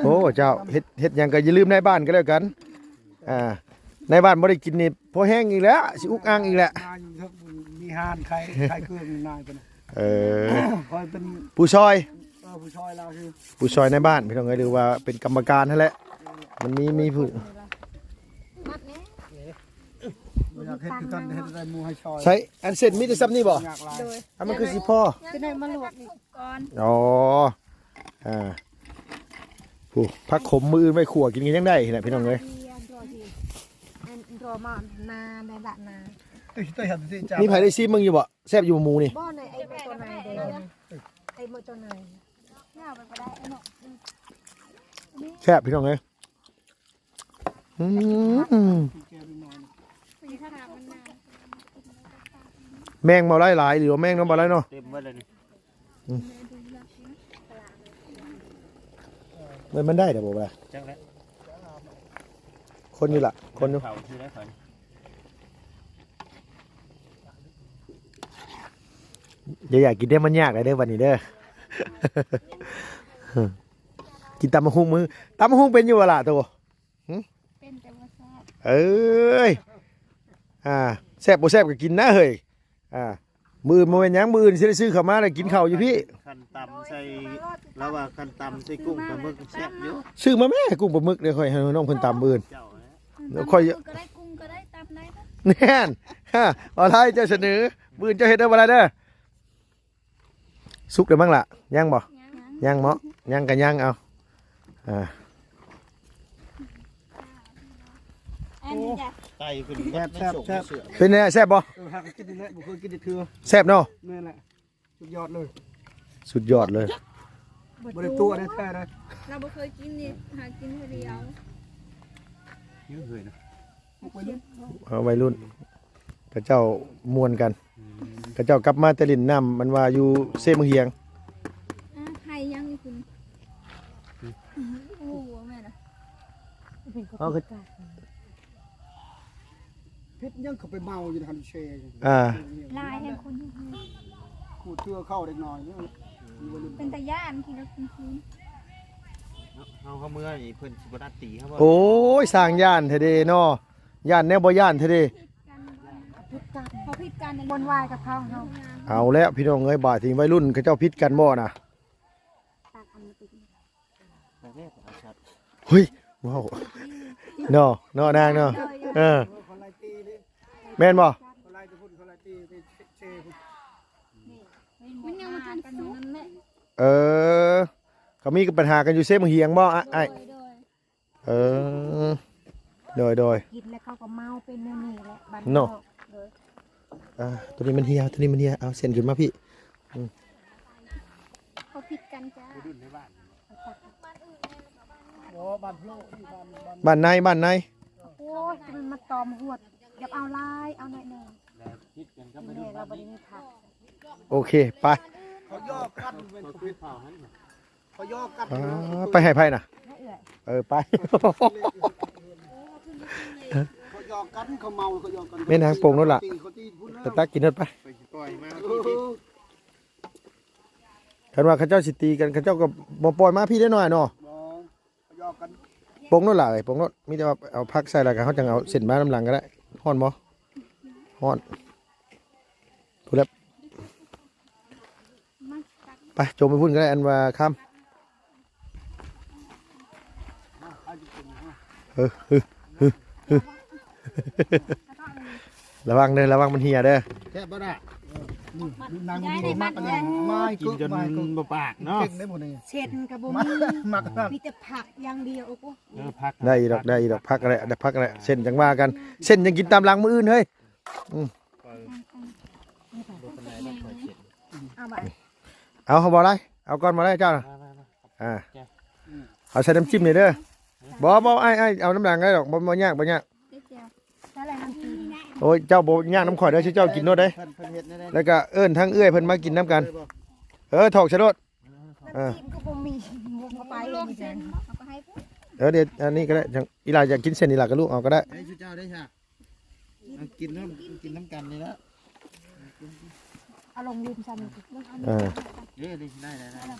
ໂອ້ ເຈົ້າ ເຮັດ ເຮັດຫຍັງກໍຢ່າລືມນາຍບ້ານກໍແລ້ວກັນ ອ່າ ນາຍບ້ານບໍ່ໄດ້ກິນນີ້ພໍແຮງອີກແລ້ວ ຊິອຸກອັ່ງອີກແລ້ວ ມາຢູ່ເທິງ ມີຮ້ານຂາຍ ຂາຍເຄື່ອງນາຍເພິ່ນ ເອີ ຂ້ອຍເປັນຜູ້ຊ່ອຍ ເອີ ຜູ້ຊ່ອຍລາວຊື່ ຜູ້ຊ່ອຍນາຍບ້ານ ພີ່ນ້ອງເອີຍ ຫຼືວ່າເປັນກຳມະການຫັ້ນແຫຼະ ມັນມີ ມີຜູ້ ບໍ່ຢາກເຮັດຄືກັນ ເຮັດໄດ້ໝູ່ໃຫ້ຊ່ອຍ ໃສ່ ອັນເສັ້ນມີແຕ່ຊ່ຳນີ້ບໍ່? ຍາກຫຼາຍ ໂດຍ ອັນມັນຄືຊິພໍ ຈະໄດ້ມາລວກນີ້ ກ່ອນ ອໍ ອ່າ ຜູ້ ຜັກຂົມມື້ອື່ນໄວ້ຂົ້ວກິນກໍຍັງໄດ້ນະ ພີ່ນ້ອງເອີຍ ອັນລໍມານາໄດ້ລະນາ ມີໃຜໄດ້ຊີມເບິ່ງຢູ່ບໍ່? ແຊບຢູ່ບໍ່ໝູນີ້? ບໍ່ ໃນໄອ້ໝົດໂຕໃນເດ້ ໄອ້ໝົດໂຕໃນ ແຊບ ພີ່ນ້ອງເອີຍ ອືມ ແມງບໍ່ໄດ້ຫຼາຍ ຫຼືວ່າແມງນຳບໍ່ໄດ້ເນາະ ເຕັມເບິດເລີຍນີ້ ອືມ ມັນ ມັນໄດ້ແລ້ວບໍ່ວ່າ ຈັກແລ້ວ ຄົນຢູ່ລະ ຄົນຢູ່ ເຂົາຊື່ໄດ້ເຂົາ ຢ່າ ຢ່າກິນເດ້ ມັນຍາກເດ້ບັດນີ້ເດີ ກິນຕຳບັກຫຸ່ງມື້ ຕຳບັກຫຸ່ງເປັນຢູ່ບໍ່ລະໂຕ? ຫຶ? ເປັນແຕ່ບໍ່ແຊບ ເອີຍ ອ່າ ແຊບບໍ່ແຊບກໍກິນນະເຮີ້ຍ ອ່າ ມື້ອື່ນບໍ່ແມ່ນຫຍັງ ມື້ອື່ນຊິໄດ້ຊື້ເຂົ້າມາແລ້ວກິນເຂົ້າຢູ່ພີ້ ຄັນຕຳໃສ່ ລາວວ່າຄັນຕຳໃສ່ກຸ້ງປາໝຶກແຊບຢູ່ ຊື້ມາແມ້ ກຸ້ງປາໝຶກເດ້ ຂ້ອຍໃຫ້ນ້ອງເພິ່ນຕຳມື້ອື່ນ ເຈົ້າແຫຼະ ຂ້ອຍ ຕຳປາໝຶກກໍໄດ້ ກຸ້ງກໍໄດ້ ຕຳໄດ້ເນາະ ແມ່ນ ບໍ່ໄດ້ ເຈົ້າສະເໜີ ມື້ອື່ນເຈົ້າເຮັດເດີ ບໍ່ໄດ້ເດີ. ສຸກແລ້ວມັ້ງລະ? ຍັງບໍ່? ຍັງ ຍັງເນາະ ຍັງກໍຍັງເອົາ. ອ່າ ອັນນີ້ຈ້ະ ໄຕຂຶ້ນ ແຊບ ແຊບ ແຊບ ເປັນແນວໃດ ແຊບບໍ່? ເອີ ຫາກໍກິນນີ້ແຫຼະ ບໍ່ເຄີຍກິນຈັກເທື່ອ. ແຊບເນາະ. ແມ່ນແຫຼະ ສຸດຍອດເລີຍ ສຸດຍອດເລີຍ. ບໍ່ໄດ້ຕົວະເດ້ ແທ້ເດ້ ລາວບໍ່ເຄີຍກິນນີ້ ຫາກິນເທື່ອດຽວ. ເອີ ໄວລຸ້ນ ເຂົາເຈົ້າມ່ວນກັນ ເຂົາເຈົ້າກັບມາແຕ່ຫຼິ້ນນ້ຳ ມັນວ່າຢູ່ເຊມະຫຽງ. ອ່າ ໄຜຍັງຢູ່ພຸ້ນ. ໂອ້ ແມ່ນນະ ເອົາຄື ເຮັດຫຍັງເຂົາໄປເມົາຢູ່ຫັ້ນເຊ. ອ່າ ຫຼາຍແຮງຄົນ ຂູດເທື່ອເຂົ້າເດັກນ້ອຍນີ້ ເປັນຕາຢ້ານຂີ່ລົດກາງຄືນ. ເຮົາ ເຮົາເມືອນີ້ເພິ່ນຊິບໍ່ນັດຕີເຮົາບໍ່? ໂອ້ຍ ສ້າງຢ້ານແທ້ເດເນາະ ຢ້ານແນວບໍ່ຢ້ານແທ້ເດ. ຜິດກັນ ເຂົາຜິດກັນ ບໍ່ວາຍກັບເຂົາເຮົາ. ເອົາແລ້ວພີ່ນ້ອງເອີຍ ບາດນີ້ໄວລຸ້ນເຂົາເຈົ້າຜິດກັນບໍ່ນະ? ເຮີ້ຍ ເວົ້າເນາະ ເນາະນາງເນາະ. ເອີ ແມ່ນບໍ່? ມັນຍັງບໍ່ທັນສຸກ. ເອີ ກໍມີບັນຫາກັນຢູ່ເຊມະຫຽງບໍ່ ອ້າຍ? ໂດຍ ໂດຍ ເອີ ໂດຍ ໂດຍ ກິນແລ້ວເຂົາກໍເມົາ ເປັນແນວນີ້ແຫຼະ ບ້ານນອກ. ໂດຍ ອ່າ ໂຕນີ້ມັນເຫ່ຍ ໂຕນີ້ມັນເຫ່ຍ ເອົາເສັ້ນຂຶ້ນມາພີ້. ອືມ ເຂົາຜິດກັນຈ້າ. ບໍ່ ບ້ານໂພ ບ້ານ ບ້ານ ບ້ານໃນ ບ້ານໃນ. ໂອ້ຍ ມັນມາຕອມຮວດ ຢ່າເອົາຫຼາຍ ເອົາໜ້ອຍໜຶ່ງ. ຜິດກັນກັບໄວລຸ້ນ ແມ່ນ ລາວບໍ່ໄດ້ມີຜັກ. ໂອເຄ ໄປ ເຂົາຢອກກັນ ເຂົາຄືເຜົ່າຫັ້ນ. ເຂົາຢອກກັນ. ອ່າ ໄປໃຫ້ໃຜນະ? ໃຫ້ເອື້ອຍ. ເອີ ໄປ ເຂົາຢອກກັນ ເຂົາເມົາ ເຂົາຢອກກັນ. ແມ່ນາງ ໂປ່ງໂລດລະ ໄປຕັກກິນໂລດໄປ. ເອີ ຄັນວ່າເຂົາເຈົ້າຊິຕີກັນ ເຂົາເຈົ້າກໍບໍ່ປ່ອຍມາພີ້ໄດ້ໜ້ອຍເນາະ. ບໍ່ ເຂົາຢອກກັນ. ໂປ່ງໂລດລະເອີຍ ໂປ່ງໂລດ ມີແຕ່ວ່າເອົາຜັກໃສ່ ແລ້ວກໍເຮົາຈັ່ງເອົາເສັ້ນມານຳຫຼັງກໍໄດ້. ຮ້ອນບໍ່? ຮ້ອນ. ພຸ້ນແຫຼະ ໄປ ຈົ່ມໄປພຸ້ນກໍໄດ້ ອັນວ່າຄຳ. ເອີ ຮຶ ຮຶ ຮຶ ລະວັງເດີ ລະວັງມັນເຫ່ຍເດີ. ແຊບບໍ່ລະ? ເອີ ນີ້ ນາງນີ້ມັກອັນນີ້ ມາ ກິນຈົນບໍ່ປາກເນາະ. ເກັ່ງເດ້ຜູ້ນີ້ ເສັ້ນກໍບໍ່ມີ ມັກ ມັກ ມີແຕ່ຜັກຢ່າງດຽວ. ໂອ້ໂຫ ເອີ ຜັກ ໄດ້ອີກດອກ ໄດ້ອີກດອກ ຜັກແຫຼະ ໄດ້ຜັກແຫຼະ. ເສັ້ນຈັ່ງວ່າກັນ ເສັ້ນຈັ່ງກິນຕາມຫຼັງມື້ອື່ນເຮີ້ຍ. ອືມ ເອົາບໍ່ໄດ້ ເອົາກ່ອນບໍ່ໄດ້ເຈົ້ານະ. ອ່າ ເອົາໃສ່ນ້ຳຈິ້ມນີ້ເດີ. ບໍ່ ບໍ່ ອ້າຍ ອ້າຍເອົານຳຫຼັງໄດ້ດອກ ບໍ່ ບໍ່ຍາກ ບໍ່ຍາກ. ໂອ້ຍ ເຈົ້າບໍ່ຍາກນຳຂ້ອຍເດີ ເຈົ້າກິນໂລດເດ້. ແລ້ວກໍເອີ້ນທັງເອື້ອຍເພິ່ນມາກິນນຳກັນ. ເອີ ຖອກໃສ່ໂລດ. ນ້ຳຈິ້ມກໍບໍ່ມີ ບໍ່ໄປເຮັດຫຍັງ. ເອີ ດຽວອັນນີ້ກໍໄດ້ ຈັ່ງອີຫຼ້າຢາກກິນເສັ້ນ ອີຫຼ້າກໍລູກເອົາກໍໄດ້. ໃຫ້ເຈົ້າໄດ້ຊະ ກິນນຳ ກິນນຳກັນນີ້ລະ. ເອົາລົງລືມຊັ້ນ. ເອີ ເອີ ໄດ້ ໄດ້ ໄດ້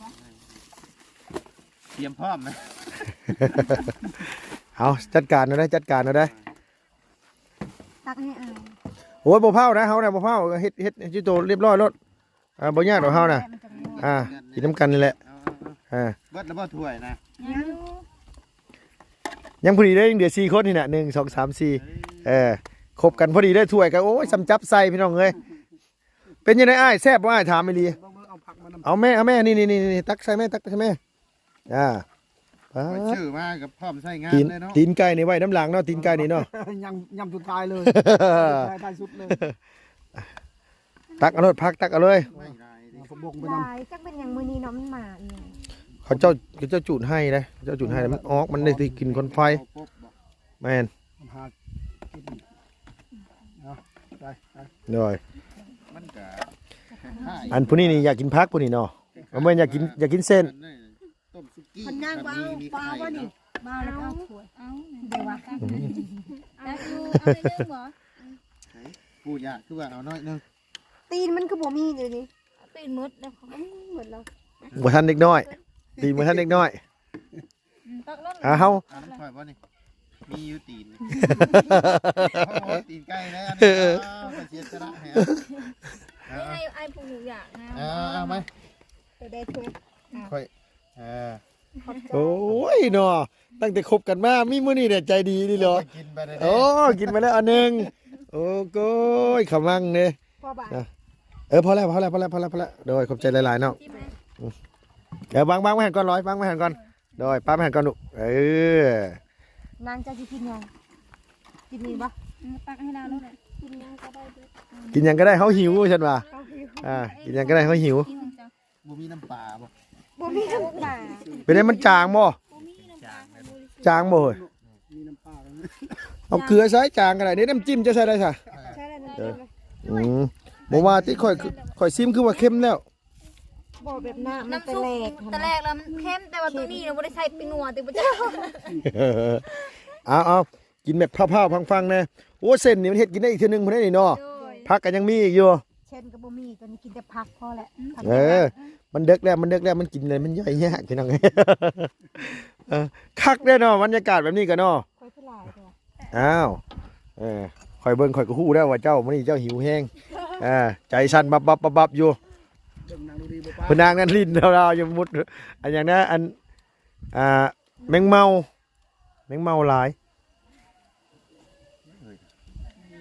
ຕຽມພ້ອມນະ. ເອົາ ຈັດການເອົາໄດ໋ ຈັດການເອົາໄດ໋. ຕັກໃຫ້ອາຍ. ໂອ້ຍ ບໍ່ເຜົານະ ເຮົານະບໍ່ເຜົາ ເຮັດ ເຮັດໃຫ້ຈຸໂຕລຽບຮ້ອຍໂລດ. ອ່າ ບໍ່ຍາກດອກເຮົານະ. ອ່າ ກິນນຳກັນນີ້ແຫຼະ. ເອົາ ເອົາ ເອົາ ອ່າ ເບິດແລ້ວບໍ່ຖ້ວຍນະ? ຍັງຢູ່ ຍັງພໍດີເດ້ ຍັງເຫຼືອສີ່ຄົນນີ້ນະ ໜຶ່ງ ສອງ ສາມ ສີ່. ເອີ ເອີ ຄົບກັນພໍດີເດ້ ຖ້ວຍກໍ ໂອ້ຍ ສ່ຳຈັບໃສ່ພີ່ນ້ອງເອີຍ. ເປັນຈັ່ງໃດອ້າຍ ແຊບບໍ່ອ້າຍ ຖາມອີ່ຫຼີ. ເອົາແມ່ ເອົາແມ່ ນີ້ໆໆ ຕັກໃສ່ແມ່ ຕັກໃສ່ແມ່. ອ່າ ປາດ ໄປຊື້ມາກໍພ້ອມໃຊ້ງານເລີຍເນາະ. ຕີນ ຕີນໄກ່ນີ້ໄວ້ນຳຫຼັງເນາະ ຕີນໄກ່ນີ້ເນາະ. ຍຳ ຍຳສຸດທ້າຍເລີຍ ທ້າຍ ທ້າຍສຸດເລີຍ. ຕັກເອົາໂລດ ຜັກຕັກເອົາເລີຍ. ເອົາຜັກບົກໄປນຳ. ຫຼາຍ ຈັກເປັນຫຍັງມື້ນີ້ເນາະ ມັນມາອີຫຍັງ. ເຂົາເຈົ້າ ເຂົາເຈົ້າຈູດໄຮ່ເດ້ ເຂົາເຈົ້າຈູດໄຮ່ ມັນອອກ ມັນໄດ້ ໄດ້ກິນຄວັນໄຟ. ແມ່ນ ມັນຫາກິນເນາະ. ໄປ ໄປ ໂດຍ ມັນກະ ອັນຜູ້ນີ້ນີ້ຢາກກິນຜັກ ຜູ້ນີ້ເນາະ. ບໍ່ແມ່ນ ຢາກກິນ ຢາກກິນເສັ້ນ. ຕົ້ມສຸກີ້ ເພິ່ນຍ່າງວ່າເອົາ ມີ ມີໄຂ່ ເອົາບໍ່ນີ້ ເນາະ ເອົາແລ້ວກໍເອົາຖ້ວຍ. ເອົາ ເດ້ວ່າ ເອົາຢູ່ ເອົາໜ້ອຍໜຶ່ງບໍ່? ຜູ້ຢາກຄືວ່າເອົາໜ້ອຍໜຶ່ງ. ຕີນມັນຄືບໍ່ມີດຽວນີ້ ຕີນໝົດແລ້ວ ໝົດແລ້ວ. ບໍ່ທັນເດັກນ້ອຍ ຕີນບໍ່ທັນເດັກນ້ອຍ. ອືມ ຕັກລົງ ອ່າ ເຮົາ ອ່າ ນ້ຳຂ້ອຍບໍ່ນີ້ ມີຢູ່ຕີນ. ໂອ້ ຕີນໄກ່ແລ້ວນີ້. ເອີ ເອົາໄປເສຍສະຫຼະໃຫ້ ນີ້ໃຫ້ອ້າຍຜູ້ໜູຢາກນະ. ເອົາ ເອົາໄປ ໂຕໃດຖ້ວຍ ຂ້ອຍ ເອີ ໂອ້ຍເນາະ ຕັ້ງແຕ່ຄົບກັນມາ ມີມື້ນີ້ແຫຼະ ໃຈດີນີ້ເນາະ. ກິນໄປແລ້ວ ໂອ້ ກິນໄປແລ້ວອັນໜຶ່ງ. ໂອ້ໂກຍ ຂະມັງເດ້ ພໍບາດ ອ່ະ ເອີ ພໍແລ້ວ ພໍແລ້ວ ພໍແລ້ວ ພໍແລ້ວ ພໍແລ້ວ. ໂດຍ ຂອບໃຈຫຼາຍໆ ນ້ອງ. ອືມ ເອີ ວາງ ວາງໄວ້ຫັ້ນກ່ອນ ລອຍ ວາງໄວ້ຫັ້ນກ່ອນ. ໂດຍ ປ້າໄວ້ຫັ້ນກ່ອນລູກ. ເອີ ນາງເຈົ້າຊິກິນຫຍັງ? ກິນນີ້ບໍ່? ຕັກໃຫ້ລາວໂລດ. ກິນຫຍັງກໍໄດ້ ເຮົາຫິວ ຊັ້ນວ່າ. ເຮົາຫິວ. ອ່າ ກິນຫຍັງກໍໄດ້ ເຮົາຫິວ. ບໍ່ມີນ້ຳປາບໍ່? ບໍ່ມີນ້ຳປາ. ເປັນໄດ ມັນຈາງບໍ່? ບໍ່ມີນ້ຳປາ. ຈາງບໍ່ເຮີ້ຍ? ມີນ້ຳປາແລ້ວນະ. ເອົາເກືອໃສ່ ຈາງກໍໄດ້. ນີ້ນ້ຳຈິ້ມຈະໃສ່ໄດ້ຊະ? ໃສ່ໄດ້. ເອີ ອືມ ບໍ່ວ່າຕິ ຂ້ອຍ ຂ້ອຍຊິມຄືວ່າເຄັມແລ້ວ. ບໍ່ ແບບນ້ຳມັນແຕກ ແຕກແລ້ວມັນເຄັມ ແຕ່ວ່າໂຕນີ້ນະບໍ່ໄດ້ໃສ່ແປ້ງນົວຕິ ບໍ່ຈັກ. ເອົາໆ ກິນແບບພ້າວໆ ຟັງໆ ແດ່. ໂອ້ ເສັ້ນນີ້ມັນເຮັດກິນໄດ້ອີກເທື່ອໜຶ່ງພຸ້ນເດ້ນີ້ເນາະ. ໂດຍ ຜັກກໍຍັງມີອີກຢູ່. ເສັ້ນກໍບໍ່ມີ ຕອນນີ້ກິນແຕ່ຜັກພໍແຫຼະ. ອືມ ເອີ ມັນເດິກແລ້ວ ມັນເດິກແລ້ວ ມັນກິນເລີຍ ມັນຍ່ອຍຍາກ ພີ່ນ້ອງເອີຍ. ເອີ ຄັກເດ້ເນາະ ບັນຍາກາດແບບນີ້ກໍເນາະ. ຂ້ອຍຄືຫຼາຍແທ້. ອ້າວ ເອີ ຂ້ອຍເບິ່ງຂ້ອຍກໍຮູ້ແລ້ວວ່າເຈົ້າ ມື້ນີ້ເຈົ້າຫິວແຮງ. ເອີ ໃຈສັ່ນບັບໆໆໆຢູ່. ເບິ່ງນາງດູດີບໍ່ປາ ເພິ່ນນາງນັ້ນຫຼິ້ນລາວໆຢູ່ມຸດ ອັນຫຍັງນະ ອັນ ອ່າ ແມງເມົາ ແມງເມົາຫຼາຍ.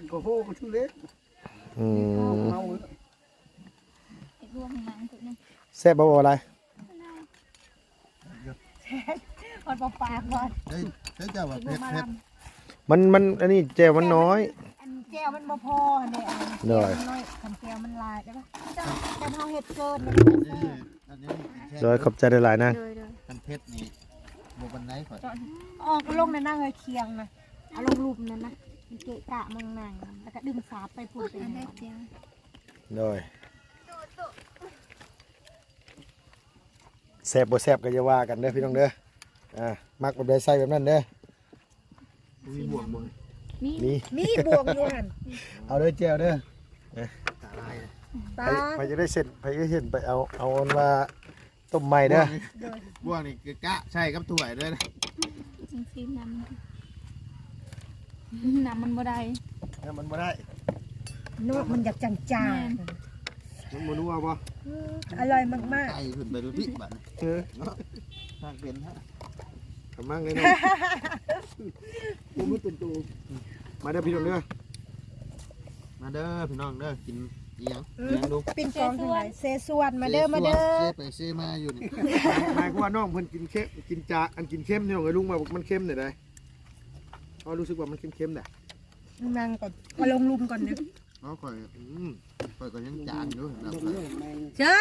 ໂອ້ໂຫ ກໍຖືກເດ້. ອືມ ເອົາ ແຊບບໍ່ ບໍ່ຫຼາຍ? ຮອດບໍ່ປາກບໍ່? ເອີຍ ເຈົ້າວ່າເຜັດ ເຜັດ. ມັນ ມັນ ອັນນີ້ແຈ່ວມັນນ້ອຍ ອັນແຈ່ວມັນບໍ່ພໍຫັ້ນເດ້. ໂດຍ ແຈ່ວມັນນ້ອຍ ຄັນແຈ່ວມັນຫຼາຍ ແຕ່ວ່າ ແຕ່ເຮົາເຮັດເກີນ. ໂດຍ ຂອບໃຈຫຼາຍໆ ນາງ. ໂດຍໆ ຄັນເຜັດນີ້ບໍ່ປານໃດຂ້ອຍ. ອອກລົງໃນນາງເອີຍ ຄຽງນະ ເອົາລົງລຸ່ມນັ້ນນະ ມັນເກະກະມັງນາງ ແລ້ວກໍດຶງສາບໄປພຸ້ນໄປ. ໂດຍ ແຊບບໍ່ແຊບກໍຢ່າວ່າກັນເດີພີ່ນ້ອງເດີ. ອ່າ ມັກແບບໃດໃສ່ແບບນັ້ນເດີ. ມີບ່ວງບໍ່? ມີ ມີ ມີບ່ວງຢູ່ຫັ້ນ. ເອົາເດີແຈ່ວເດີ. ເອີ ຕາລາຍ ຕາ ໃຜ ໃຜຈະໄດ້ເສັ້ນ ໃຜຈະເຫັນໄປເອົາ ເອົາອັນວ່າ ຕົ້ມໃໝ່ເດີ. ບ່ວງນີ້ ໂດຍ ບ່ວງນີ້ກະໃສ່ກັບຖ້ວຍເດີ. ຈັ່ງຊີ້ ນ້ຳ ນ້ຳມັນບໍ່ໄດ້ ນ້ຳມັນບໍ່ໄດ້ເນາະ ມັນຢາກຈາງໆ. ແມ່ນ ມັນບໍ່ນົວບໍ່? ອືມ ອະລ່ອຍມາກໆ. ໄກ່ຂຶ້ນໄປດູຕິບາດນີ້. ເອີ ເນາະ ທາງເປັນຮະ ກຳລັງເລີຍເນາະ. ບໍ່ມີຕົ້ນໂຕ. ມາເດີພີ່ນ້ອງເດີ. ມາເດີພີ່ນ້ອງເດີ ກິນອີ່ຫຍັງ ອືມ ອີ່ຫຍັງລູກ? ປິ່ນກອງທັງຫຼາຍ ເຊຊວນ ມາເດີ ເຊຊວນ ມາເດີ ເຊໄປເຊມາຢູ່ນີ້. ໝາຍຄວາມວ່ານ້ອງເພິ່ນກິນເຄັມ ກິນຈາ ອັນກິນເຄັມນີ້ ນ້ອງເອີຍ ລຸງວ່າມັນເຄັມແນວໃດ? ເຮົາຮູ້ສຶກວ່າມັນເຄັມໆ ໃດ໋. ນັ່ງກ່ອນ ເອົາລົງລຸ່ມກ່ອນເດີ. ເອົາ ຂ້ອຍ ອືມ ຂ້ອຍກໍຍັງຈາງຢູ່. ເຊີ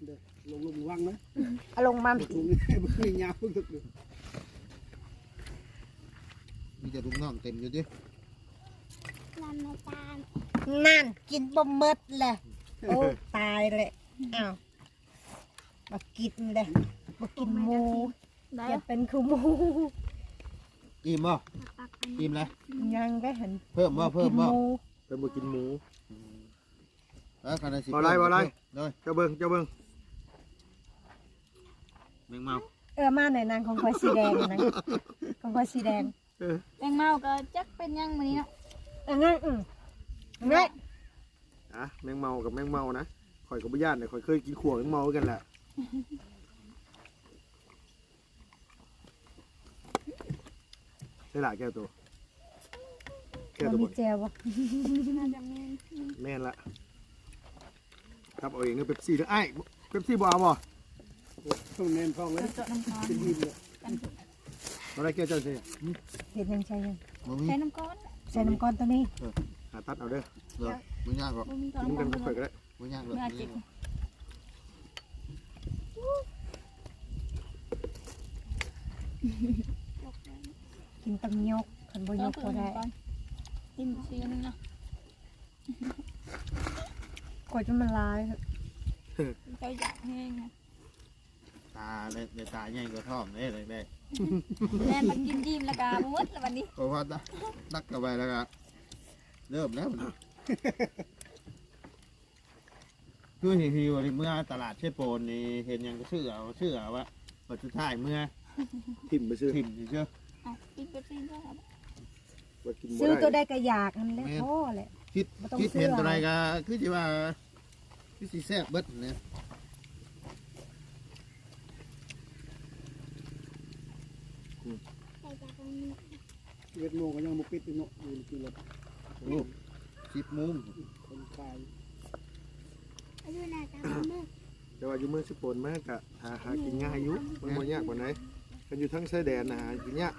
ເດີ ລົງ ລົງ ລະວັງນະ ເອົາລົງມາ ບໍ່ຖືກ ບໍ່ຖືກຍາວ ບໍ່ຖືກ. ມີແຕ່ລູກນ້ອງເຕັມຢູ່ຕິ. ນັ້ນ ກິນບໍ່ໝົດແຫຼະ. ໂອ້ ຕາຍແຫຼະ. ອ້າວ ບໍ່ກິນເດ້ ບໍ່ກິນໝູ ໄດ້ ຢ່າເປັນຄືໝູ. ອີ່ມບໍ່? ອີ່ມແລ້ວ? ຍັງໄດ້ຫັ້ນ. ເພີ່ມບໍ່? ເພີ່ມບໍ່? ເພິ່ນບໍ່ກິນໝູ. ອືມ ເອີ ຄັນຊິ ບໍ່ໄດ້ ບໍ່ໄດ້. ໂດຍ ເຈົ້າເບິ່ງ ເຈົ້າເບິ່ງ ແມງເມົາ. ເອີ ມາແນະ ນາງ ຂອງຂ້ອຍສີແດງນະ ຂອງຂ້ອຍສີແດງ. ເອີ ແມງເມົາກໍຈັກເປັນຫຍັງມື້ນີ້ເນາະ. ເອີ ງະ ອືມ ງະ ອ່ະ ແມງເມົາກັບແມງເມົານະ ຂ້ອຍກໍບໍ່ຢ້ານເດ້ ຂ້ອຍເຄີຍກິນຂົ້ວແມງເມົາຄືກັນແຫຼະ. ໃສ່ຫຼາຍແກ້ວໂຕ ແກ້ວໂຕ ບໍ່ມີແຈ່ວບໍ່? ແມ່ນລະ ກັບເອົາເອງເດີ ເປັບຊີເດີ. ອ້າຍ ເປັບຊີບໍ່ເອົາບໍ່? ໂອ້ ແມ່ນທ້ອງເລີຍ ເຈາະນ້ຳທອງ ກິນອີ່ມເລີຍ. ບໍ່ໄດ້ແກ້ວເຈົ້າໃສ່ຫຍັງ? ເຮັດຫຍັງໃສ່ຫຍັງ? ບໍ່ມີ ໃສ່ນ້ຳກ້ອນ ໃສ່ນ້ຳກ້ອນຕົວນີ້. ເອີ ຫາຕັດເອົາເດີ. ບໍ່ຍາກດອກ ກິນນຳກັນກັບຂ້ອຍກໍໄດ້. ບໍ່ຍາກດອກ ກິນຕ້ອງຍົກ ຄັນບໍ່ຍົກບໍ່ໄດ້. ກິນຊີນະ ກວ່າຈະມັນຫຼາຍ ເຈົ້າຢາກແຮງ. ຕາ ໄດ້ ໄດ້ຕາໃຫຍ່ກວ່າທ້ອງເດ້ ແລກໆ. ແມ່ນ ມັນກິນອີ່ມແລ້ວກະບໍ່ໝົດແລ້ວບັດນີ້ ເພາະວ່າຕັກເຂົ້າໄປແລ້ວກະເລີ່ມແລ້ວ. ຄືຫິວໆ ນີ້ ເມືອຕະຫຼາດເຊໂປນນີ້ ເຫັນຫຍັງກໍຊື້ເອົາ ຊື້ເອົາອະ ບັດສຸດທ້າຍເມືອ ຖິ້ມໄປຊື່ ຖິ້ມຊື່. ເອົາ ກິນເປັບຊີເນາະ ວ່າກິນບໍ່ໄດ້ ຊື້ຕົວໃດກໍຢາກຫັ້ນແຫຼະ. ແມ່ນ ພໍແຫຼະ ຄິດ ບໍ່ຕ້ອງ ຄິດເຫັນ ຊື້ ຕົວໃດກໍຄືຊິວ່າ ຄືຊິແຊບເບິດແຫຼະ. ອືມ ສິບເອັດໂມງກໍຍັງບໍ່ປິດຢູ່ເນາະ ຢູ່ທີ່ລົດ. ໂອ້ ສິບໂມງ ຄົນຂາຍ. ແຕ່ວ່າຢູ່ເມືອງເຊໂປນມັນກະຫາ ຫາກິນງ່າຍຢູ່ ມັນບໍ່ຍາກປານໃດ. ຄັນຢູ່ທາງຊາຍແດນນະ ຫາກິນຍາກ.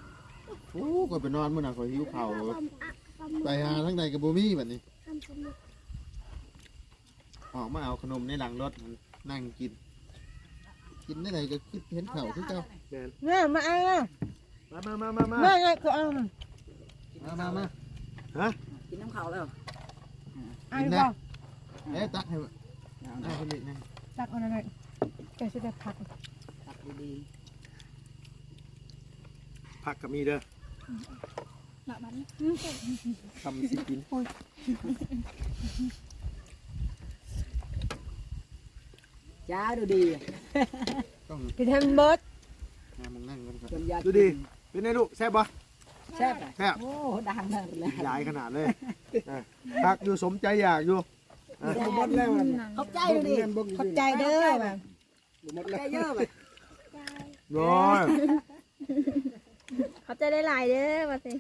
ໂອ້ ຂ້ອຍໄປນອນມື້ນັ້ນ ຂ້ອຍຫິວເຂົ້າ ໄປຫາທາງໃດກໍບໍ່ມີບັດນີ້. ອອກມາເອົາຂະໜົມໃນຫຼັງລົດ ນັ່ງກິນ ກິນແນວໃດກໍຄິດເຫັນເຂົ້າຄືເກົ່າ. ແມ່ນ ແມ່ ມາເອົາ ມາ ມາ ມາ ມາ ມາ ມາ ມາ ມາ ມາ ມາ ຮະ ກິນນຳເຂົ້າແລ້ວ ອາ ກິນແລ້ວ ເອີ ຕັກໃຫ້ ຕັກເອົານັ້ນ ເຈົ້າຊິໄດ້ຜັກ ຕັກດີໆ ຜັກກໍມີເດີ. ຄຳຊິກິນ ໂອ້ຍ ຈ້າ ດູດີ ຕ້ອງກິນໃຫ້ມັນເບິດ ຫາໝ່ອງນັ່ງກ່ອນ ຈົນຢາກ ດູດີ ເປັນໄງລູກ ແຊບບໍ່? ແຊບ ແຊບ ໂອ້ ດັງເລີຍ ຫຼາຍຂະໜາດເລີຍ. ເອີ ຄັກຢູ່ ສົມໃຈຢາກຢູ່. ເອີ ບໍ່ໝົດແລ້ວ ຂອບໃຈ ດູດີ ຂອບໃຈເດີ. ບໍ່ໝົດແລ້ວ ໃຈເຢີບາດ ໂອ້ຍ ຂອບໃຈຫຼາຍໆເດີ ວ່າຊິ.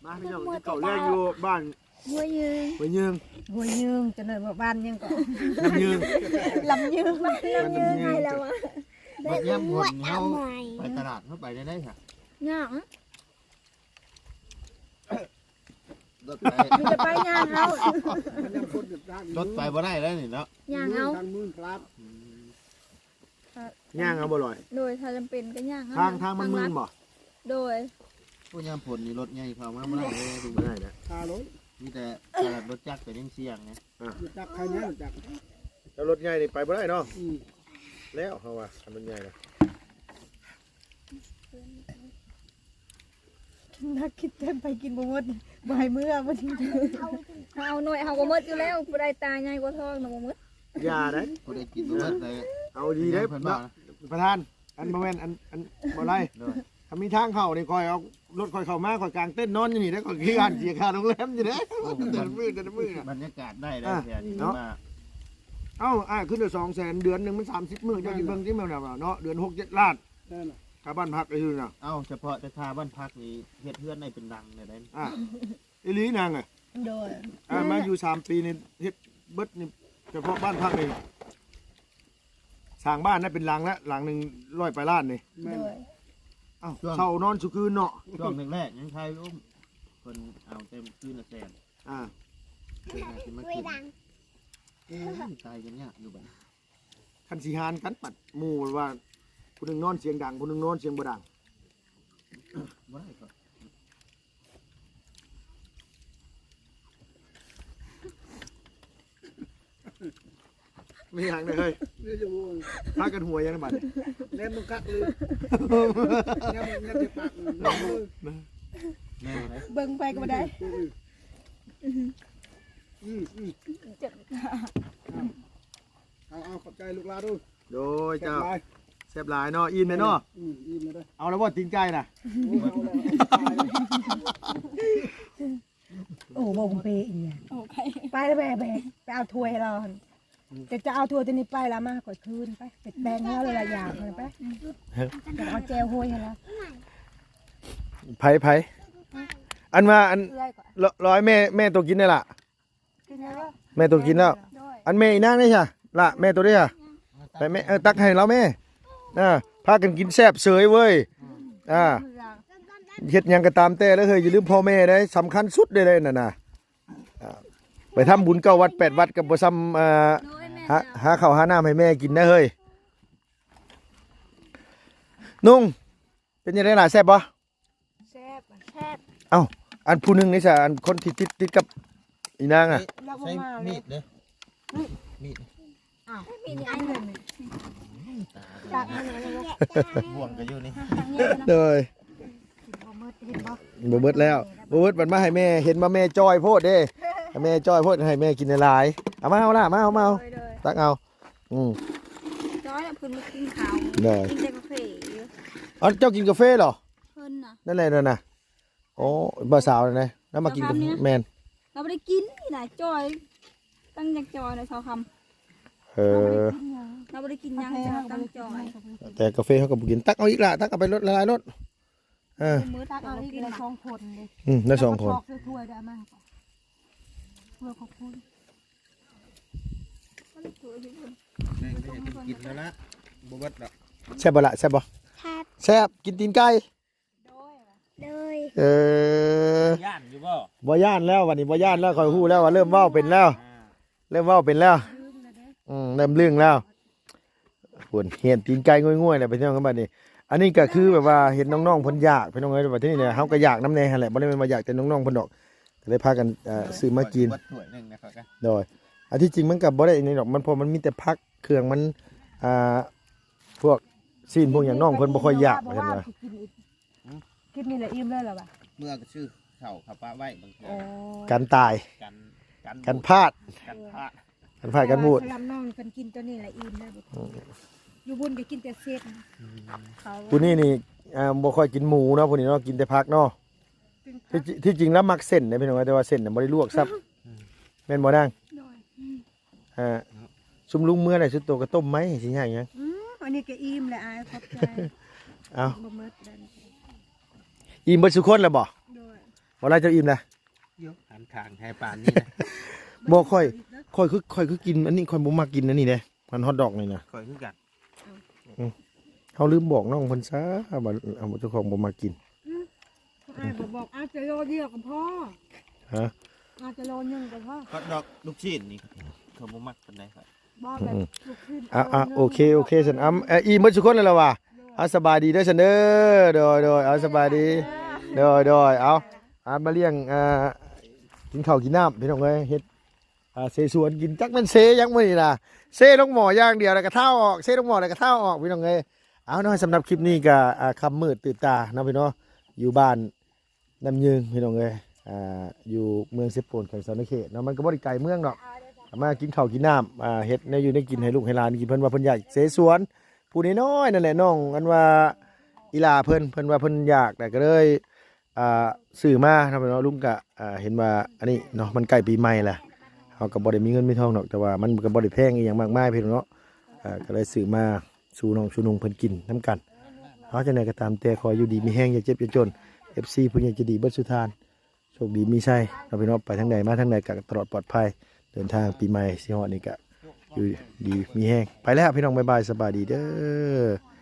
ມາພີ່ນ້ອງ ກິນເຂົ້າແລງຢູ່ບ້ານຫ້ວຍຍືງ ຫ້ວຍຍືງ ຫ້ວຍຍືງ ຈັກໜ້ອຍວ່າບ້ານຫຍັງກໍ ລຳຍືງ ລຳຍືງ ລຳຍືງ ໃຫ້ແລ້ວວ່າ. ບັດຍາມຝົນເຮົາໄປຕະຫຼາດ ເຮົາໄປໄດ້ໃດຊະ? ຍາກ ລົດໄປ ມີແຕ່ໄປຍ່າງເອົາ ລົດໄປບໍ່ໄດ້ແລ້ວນີ້ເນາະ ຍ່າງເອົາ ທາງມືນພະລາດ ອືມ ຍ່າງເອົາບໍ່ລອຍ? ໂດຍ ຖ້າຈຳເປັນກໍຍ່າງເອົາ ທາງ ທາງມັນມື່ນບໍ່? ໂດຍ ໂອ້ ຍາມຝົນນີ້ລົດໃຫຍ່ເຂົ້າມາບໍ່ໄດ້ເລີຍ ບໍ່ໄດ້ແຫຼະ ຄາລົດ ມີແຕ່ ແຕ່ລົດຈັກກໍຍັງສ່ຽງນະ ອ່າ ລົດຈັກໃຄແນ່ ລົດຈັກ ແຕ່ລົດໃຫຍ່ນີ້ໄປບໍ່ໄດ້ເນາະ ອືມ ແລ້ວເຮົາວ່າ ຄັນລົດໃຫຍ່ນະ. ນັກກິນເຕັມໄປກິນບໍ່ໝົດ ບໍ່ໃຫ້ເມືອ ບໍ່ ເຮົາເອົາໜ້ອຍເຮົາກໍໝົດຢູ່ແລ້ວ ຜູ້ໃດຕາໃຫຍ່ກວ່າທ້ອງນະບໍ່ໝົດ ຢ່າໄດ໋ ຜູ້ໃດກິນບໍ່ໝົດໄດ້ ເອົາດີເດ້ ເພິ່ນວ່ານະ ປະທານ ອັນບໍ່ແມ່ນ ອັນ ອັນບໍ່ໄດ້ ໂດຍ ຄັນມີທາງເຂົ້ານີ້ ຂ້ອຍເອົາລົດຂ້ອຍເຂົ້າມາ ຂ້ອຍກາງເຕັນນອນຢູ່ນີ້ໄດ໋ ຂ້ອຍຄືອັນເສຍຄ່າໂຮງແຮມຢູ່ເດ້ ໂອ້ ແຕ່ລະມື້ ແຕ່ລະມື້ນະ ບັນຍາກາດໄດ້ ອ່າ ແທ້ ເນາະ ເອົ້າ ອ້າຍ ຄືນລະສອງແສນ ເດືອນໜຶ່ງມັນສາມສິບມື້ ເຈົ້າຊິເບິ່ງຕິ ແມ່ນບໍ່ເນາະ ເດືອນຫົກເຈັດລ້ານ ຄ່າບ້ານພັກຢູ່ນະ ເອົ້າ ສະເພາະແຕ່ຄ່າບ້ານພັກນີ້ ເຮັດເຮືອນໄດ້ເປັນຫຼັງແລ້ວໃດ໋ ອ່າ ອີ່ຫຼີນາງເອີຍ ໂດຍ ອ່າ ມາຢູ່ສາມປີນີ້ ເຮັດເບິດນີ້ ສະເພາະບ້ານພັກນີ້ ສ້າງບ້ານໄດ້ເປັນຫຼັງລະ ຫຼັງໜຶ່ງຮ້ອຍປາຍລ້ານນີ້ ແມ່ນ ໂດຍ ເອົ້າ ຊ່ວງ ເຊົ່ານອນຊຸຄືນເນາະ ຊ່ວງແລກໆຍັງຂາຍ ໂອ້ ເພິ່ນເອົາແຕ່ຄືນລະແສນ ອ່າ ເພິ່ນຫາຊິມາຂຶ້ນ ເອີຍ ຕາຍກັນຍາກຢູ່ບັດ ຄັນຊິຫານກັນ ບັດໝູ່ວ່າ ຜູ້ໜຶ່ງນອນສຽງດັງ ຜູ້ໜຶ່ງນອນສຽງບໍ່ດັງ ບໍ່ໄດ້ກໍ ມີຫຍັງເດີເຮີ້ຍ ພາກັນຫົວຫຍັງນະບັດນີ້ ແນມເບິ່ງຄັກເລີຍ ແນມ ແນມໃສ່ປາກ ເບິ່ງໄປກໍບໍ່ໄດ້ ອືມ ອືມ ເຈັບ ເອົາ ເອົາ ຂອບໃຈລູກຫຼານເດີ ໂດຍ ເຈົ້າ ແຊບຫຼາຍ ແຊບຫຼາຍເນາະ ອີ່ມແລ້ວເນາະ ອືມ ອີ່ມແລ້ວເດີ ເອົາແລ້ວບໍ່ ຕີນໄກ່ນະ ໂອ້ຍ ເອົາແລ້ວ ໂອ້ ບໍ່ເປອີ່ຫຍັງ ໂອ້ ໄປ ໄປແລ້ວແມ່ ໄປ ໄປເອົາຖ້ວຍໃຫ້ລາວຫັ້ນ ຈະ ຈະເອົາຖ້ວຍໂຕນີ້ໄປລະ ມາໃຫ້ຂ້ອຍຄືນໄປ ໄປແຕ່ງໃຫ້ລາວຫຼາຍໆຢ່າງຫັ້ນໄປ ຈະເອົາແຈ່ວໂຮຍໃຫ້ລາວ ໃຜ ໃຜ ອັນວ່າ ອັນ ເອື້ອຍຂ້ອຍ ລ- ລອຍແມ່ ແມ່ໂຕກິນໄດ້ລະ ແມ່ໂຕກິນແລ້ວ ໂດຍ ອັນແມ່ອີນາງເດຊະ ລະ ແມ່ໂຕເດຊະ ໄປແມ່ ເອີ ຕັກໃຫ້ລາວແມ່ ອ່າ ພາກັນກິນແຊບເສີຍເວີຍ ອ່າ ເຮັດຫຍັງກໍຕາມແຕ່ເດີເຮີ້ຍ ຢ່າລືມພໍ່ແມ່ເດ້ ສຳຄັນສຸດເດ້ ເດ້ນັ້ນນະ ອ່າ ໄປທຳບຸນເກົ້າວັດແປດວັດກໍບໍ່ຊ່ຳ ເອີ ໂດຍ ແມ່ນ ຫາ ຫາເຂົ້າຫານ້ຳໃຫ້ແມ່ກິນນະເຮີ້ຍ ນຸ່ງ ເປັນຈັ່ງໃດລະ ແຊບບໍ່? ແຊບ ແຊບ ເອົ້າ ອັນຜູ້ໜຶ່ງນີ້ຊະ ອັນຄົນທີ່ຕິດ ຕິດກັບອີນາງອະ ລາວບໍ່ມາເລີຍ ມີດເດີ ມີດ ອ້າວ ມີດນີ້ອັນໜຶ່ງ ຕັກອັນໜຶ່ງ ບ່ວງກໍຢູ່ນີ້ ໂດຍ ບໍ່ໝົດ ເຫັນບໍ່ ບໍ່ໝົດແລ້ວ ບໍ່ໝົດ ມັນມາໃຫ້ແມ່ ເຫັນວ່າແມ່ຈ່ອຍໂພດເດ້ ແມ່ຈ່ອຍໂພດ ໃຫ້ແມ່ກິນຫຼາຍໆ ເອົາມາ ເອົາລະ ມາ ເອົາ ມາ ເອົາ ໂດຍ ໂດຍ ຕັກເອົາ ອືມ ຈ້ອຍເພິ່ນບໍ່ກິນເຂົ້າ ໂດຍ ກິນແຕ່ກາເຟຢູ່ ເອົ້າ ເຈົ້າກິນກາເຟເຫຼື? ເພິ່ນນະ ນັ້ນແຫຼະ ນັ້ນນະ ໂອ້ ບ່າວສາວນັ້ນນະ ລາວມາກິນກາເຟ ແມ່ນ ລາວບໍ່ໄດ້ກິນນີ້ນະ ຈ່ອຍ ຕັ້ງຢາກຈ່ອຍນະ ຊາວຄຳ ເອີ ລາວບໍ່ໄດ້ກິນຫຍັງ ລາວບໍ່ໄດ້ກິນຫຍັງ ແຕ່ເຮົາຕັ້ງຈ່ອຍ ແຕ່ກາເຟເຮົາກໍບໍ່ກິນ ຕັກເອົາອີກລະ ຕັກເອົາໄປໂລດ ຫຼາຍໆໂລດ ເອີ ມື້ຕັກເອົາອີກລະ ສອງຄົນເດ້ ອືມ ໄດ້ສອງຄົນ ແລ້ວກໍຊອກໃສ່ຖ້ວຍໄດ້ ເອົາມາ ເພື່ອຂອບຄຸນ ມັນ ແບ່ງໄປໃຫ້ເພິ່ນກິນແລ້ວລະ ບໍ່ເບິດດອກ. ແຊບບໍ່ລະ? ແຊບບໍ່? ແຊບ ແຊບ ກິນຕີນໄກ່. ໂດຍ ເອີ ຢ້ານຢູ່ບໍ່? ບໍ່ຢ້ານແລ້ວ ບັດນີ້ບໍ່ຢ້ານແລ້ວ ຂ້ອຍຮູ້ແລ້ວວ່າເລີ່ມເວົ້າເປັນແລ້ວ ອ່າ ເລີ່ມເວົ້າເປັນແລ້ວ ລືມແລ້ວເດ້ ອືມ ເລີ່ມລຶ້ງແລ້ວ. ພຸ້ນ ຮຽນຕີນໄກ່ງ່ວຍໆແລ້ວ ໄປເທີ່ຽວກັນບັດນີ້. ອັນນີ້ກໍຄືແບບວ່າເຫັນນ້ອງໆເພິ່ນຢາກ ພີ່ນ້ອງເອີຍ ບັດທີນີ້ເຮົາກໍຢາກນຳແດ່ຫັ້ນແຫຼະ ບໍ່ໄດ້ແມ່ນວ່າຢາກແຕ່ນ້ອງໆເພິ່ນດອກ ກໍເລີຍພາກັນ ເອີ ຊື້ມາກິນ. ເບິດຖ້ວຍໜຶ່ງນະຂ້ອຍກໍ ໂດຍ ອັນທີ່ຈິງມັນກໍບໍ່ໄດ້ນີ້ດອກ ມັນ ເພາະມັນມີແຕ່ຜັກເຄື່ອງມັນ ອ່າ ພວກຊີ້ນພວກຫຍັງ ນ້ອງເພິ່ນບໍ່ຄ່ອຍຢາກ ວ່າ ວ່າ ວ່າ ວ່າ ວ່າ ວ່າ ວ່າ ວ່າ ກິນນີ້ລະອີ່ມເລີຍລະວ່າ ເມື່ອກໍຊື້ເຂົ້າ ເຂົ້າປະໄວ້ບາງເທື່ອ ໂອ້ຍ ກັນຕາຍ ກັນ ກັນ ກັນພາດ ກັນພາດ ກັນພາດກັນບູດ. ສຳລັບນ້ອງເພິ່ນກິນຕົວນີ້ລະອີ່ມເລີຍ ອືມ ຢູ່ບຸນກໍກິນແຕ່ເສັ້ນ ອືມ ເຂົ້າ ຜູ້ນີ້ນີ້ ອ່າ ບໍ່ຄ່ອຍກິນໝູເນາະ ຜູ້ນີ້ເນາະ ກິນແຕ່ຜັກເນາະ. ທີ່ ທີ່ຈິງລະມັກເສັ້ນເດ້ພີ່ນ້ອງ ແຕ່ວ່າເສັ້ນນະບໍ່ໄດ້ລວກຊ້ຳ ອືມ ແມ່ນບໍ່ນາງ? ໂດຍ ອ່າ ຊຸມລຸງເມືອໄດ້ ຊຸມໂຕກໍຕົ້ມໄມ້ ຊິຍາກຫຍັງ? ອືມ ອັນນີ້ກໍອີ່ມແລ້ວອ້າຍ ຂອບໃຈ. ເອົ້າ ບໍ່ໝົດແລ້ວ ອີ່ມເບິດຊຸຄົນແລ້ວບໍ່? ໂດຍ ບໍ່ລະ ເຈົ້າອີ່ມແລ້ວ? ຢູ່ ຫັນທາງໃຫ້ປານນີ້ນະ ບໍ່ ຂ້ອຍ ຂ້ອຍຄື ຂ້ອຍຄືກິນອັນນີ້ ຂ້ອຍບໍ່ມັກກິນອັນນີ້ເດ້ ມັນຮອດດອກນີ້ນະ ຂ້ອຍຄືກັນ. ເອົ້າ ອືມ ເຮົາລືມບອກນ້ອງເພິ່ນຊະ ວ່າເຈົ້າຂອງບໍ່ມັກກິນ. ອືມ ອ້າຍບໍ່ບອກ ອາດຈະໂລດຽວກໍພໍ. ຮະ? ອາດຈະໂລໜຶ່ງກໍພໍ. ຮອດດອກລູກຊີ້ນນີ້ ເຂົາບໍ່ມັກປານໃດຂ້ອຍ. ບໍ່ແບບ ອືມ ລູກຊີ້ນ ອ່າ ໂລໜຶ່ງ ໂອເຄ ໂອເຄ ຊັ້ນ ເອົາ ອີ່ມເບິດຊຸຄົນແລ້ວລະວ່າ. ເອົາ ສະບາຍດີເດີຊັ້ນເດີ. ໂດຍ ໂດຍ ເອົາ ສະບາຍດີ. ໂດຍ ໂດຍ ເອົາ ອ່າ ມາລ້ຽງ ອ່າ ກິນເຂົ້າກິນນ້ຳ ພີ່ນ້ອງເອີຍ ເຮັດ ອ່າ ເສສວນກິນ ຈັກແມ່ນເສຫຍັງມື້ນີ້ນະ ເສລົງໝໍ້ຢ່າງດຽວ ແລ້ວກໍທ້າວອອກ ເສລົງໝໍ້ ແລ້ວກໍທ້າວອອກ ພີ່ນ້ອງເອີຍ. ເອົາເນາະ ສຳລັບຄລິບນີ້ກໍ ອ່າ ຄ່ຳມືດຕື່ນຕາເນາະພີ່ນ້ອງ ຢູ່ບ້ານນ້ຳຍືງ ພີ່ນ້ອງເອີຍ ອ່າ ຢູ່ເມືອງເຊໂປນ ແຂວງສະຫວັນນະເຂດເນາະ ມັນກໍບໍ່ໄດ້ໄກເມືອງດອກ ມາກິນເຂົ້າກິນນ້ຳ ອ່າ ເຮັດແນວຢູ່ແນວກິນໃຫ້ລູກໃຫ້ຫຼານກິນ ເພິ່ນວ່າເພິ່ນຢາກເສສວນ ຜູ້ນ້ອຍໆນັ້ນແຫຼະ ນ້ອງອັນວ່າອີຫຼ້າເພິ່ນ ເພິ່ນວ່າເພິ່ນຢາກ ແລ້ວກໍເລີຍ ອ່າ ຊື້ມາເນາະ ພີ່ນ້ອງ. ລຸງກະ ອ່າ ເຫັນວ່າອັນນີ້ເນາະ ມັນໃກ້ປີໃໝ່ແລ້ວ ເຮົາກໍບໍ່ໄດ້ມີເງິນມີທອງດອກ ແຕ່ວ່າມັນກໍບໍ່ໄດ້ແພງອີ່ຫຍັງມາກມາ ພີ່ນ້ອງເນາະ ອ່າ ກໍເລີຍຊື້ມາສູ່ນ້ອງສູ່ນຸ່ງເພິ່ນກິນນຳກັນ. ເອົາ ຈັ່ງໃດກໍຕາມແຕ່ ຂໍຢູ່ດີມີແຮງ ຢ່າເຈັບຢ່າຈົນ ເອັຟຊີ ຜູ້ໃຫຍ່ໃຈດີເບິດສູ່ທ່ານ ໂຊກດີມີໄຊເນາະ ພີ່ນ້ອງ ໄປທາງໃດມາທາງໃດກໍຕະຫຼອດປອດໄພ ເດີນທາງປີໃໝ່ຊິຮອດນີ້ກໍຢູ່ດີມີແຮງ ໄປແລ້ວພີ່ນ້ອງ ບາຍບາຍ ສະບາຍດີເດີ.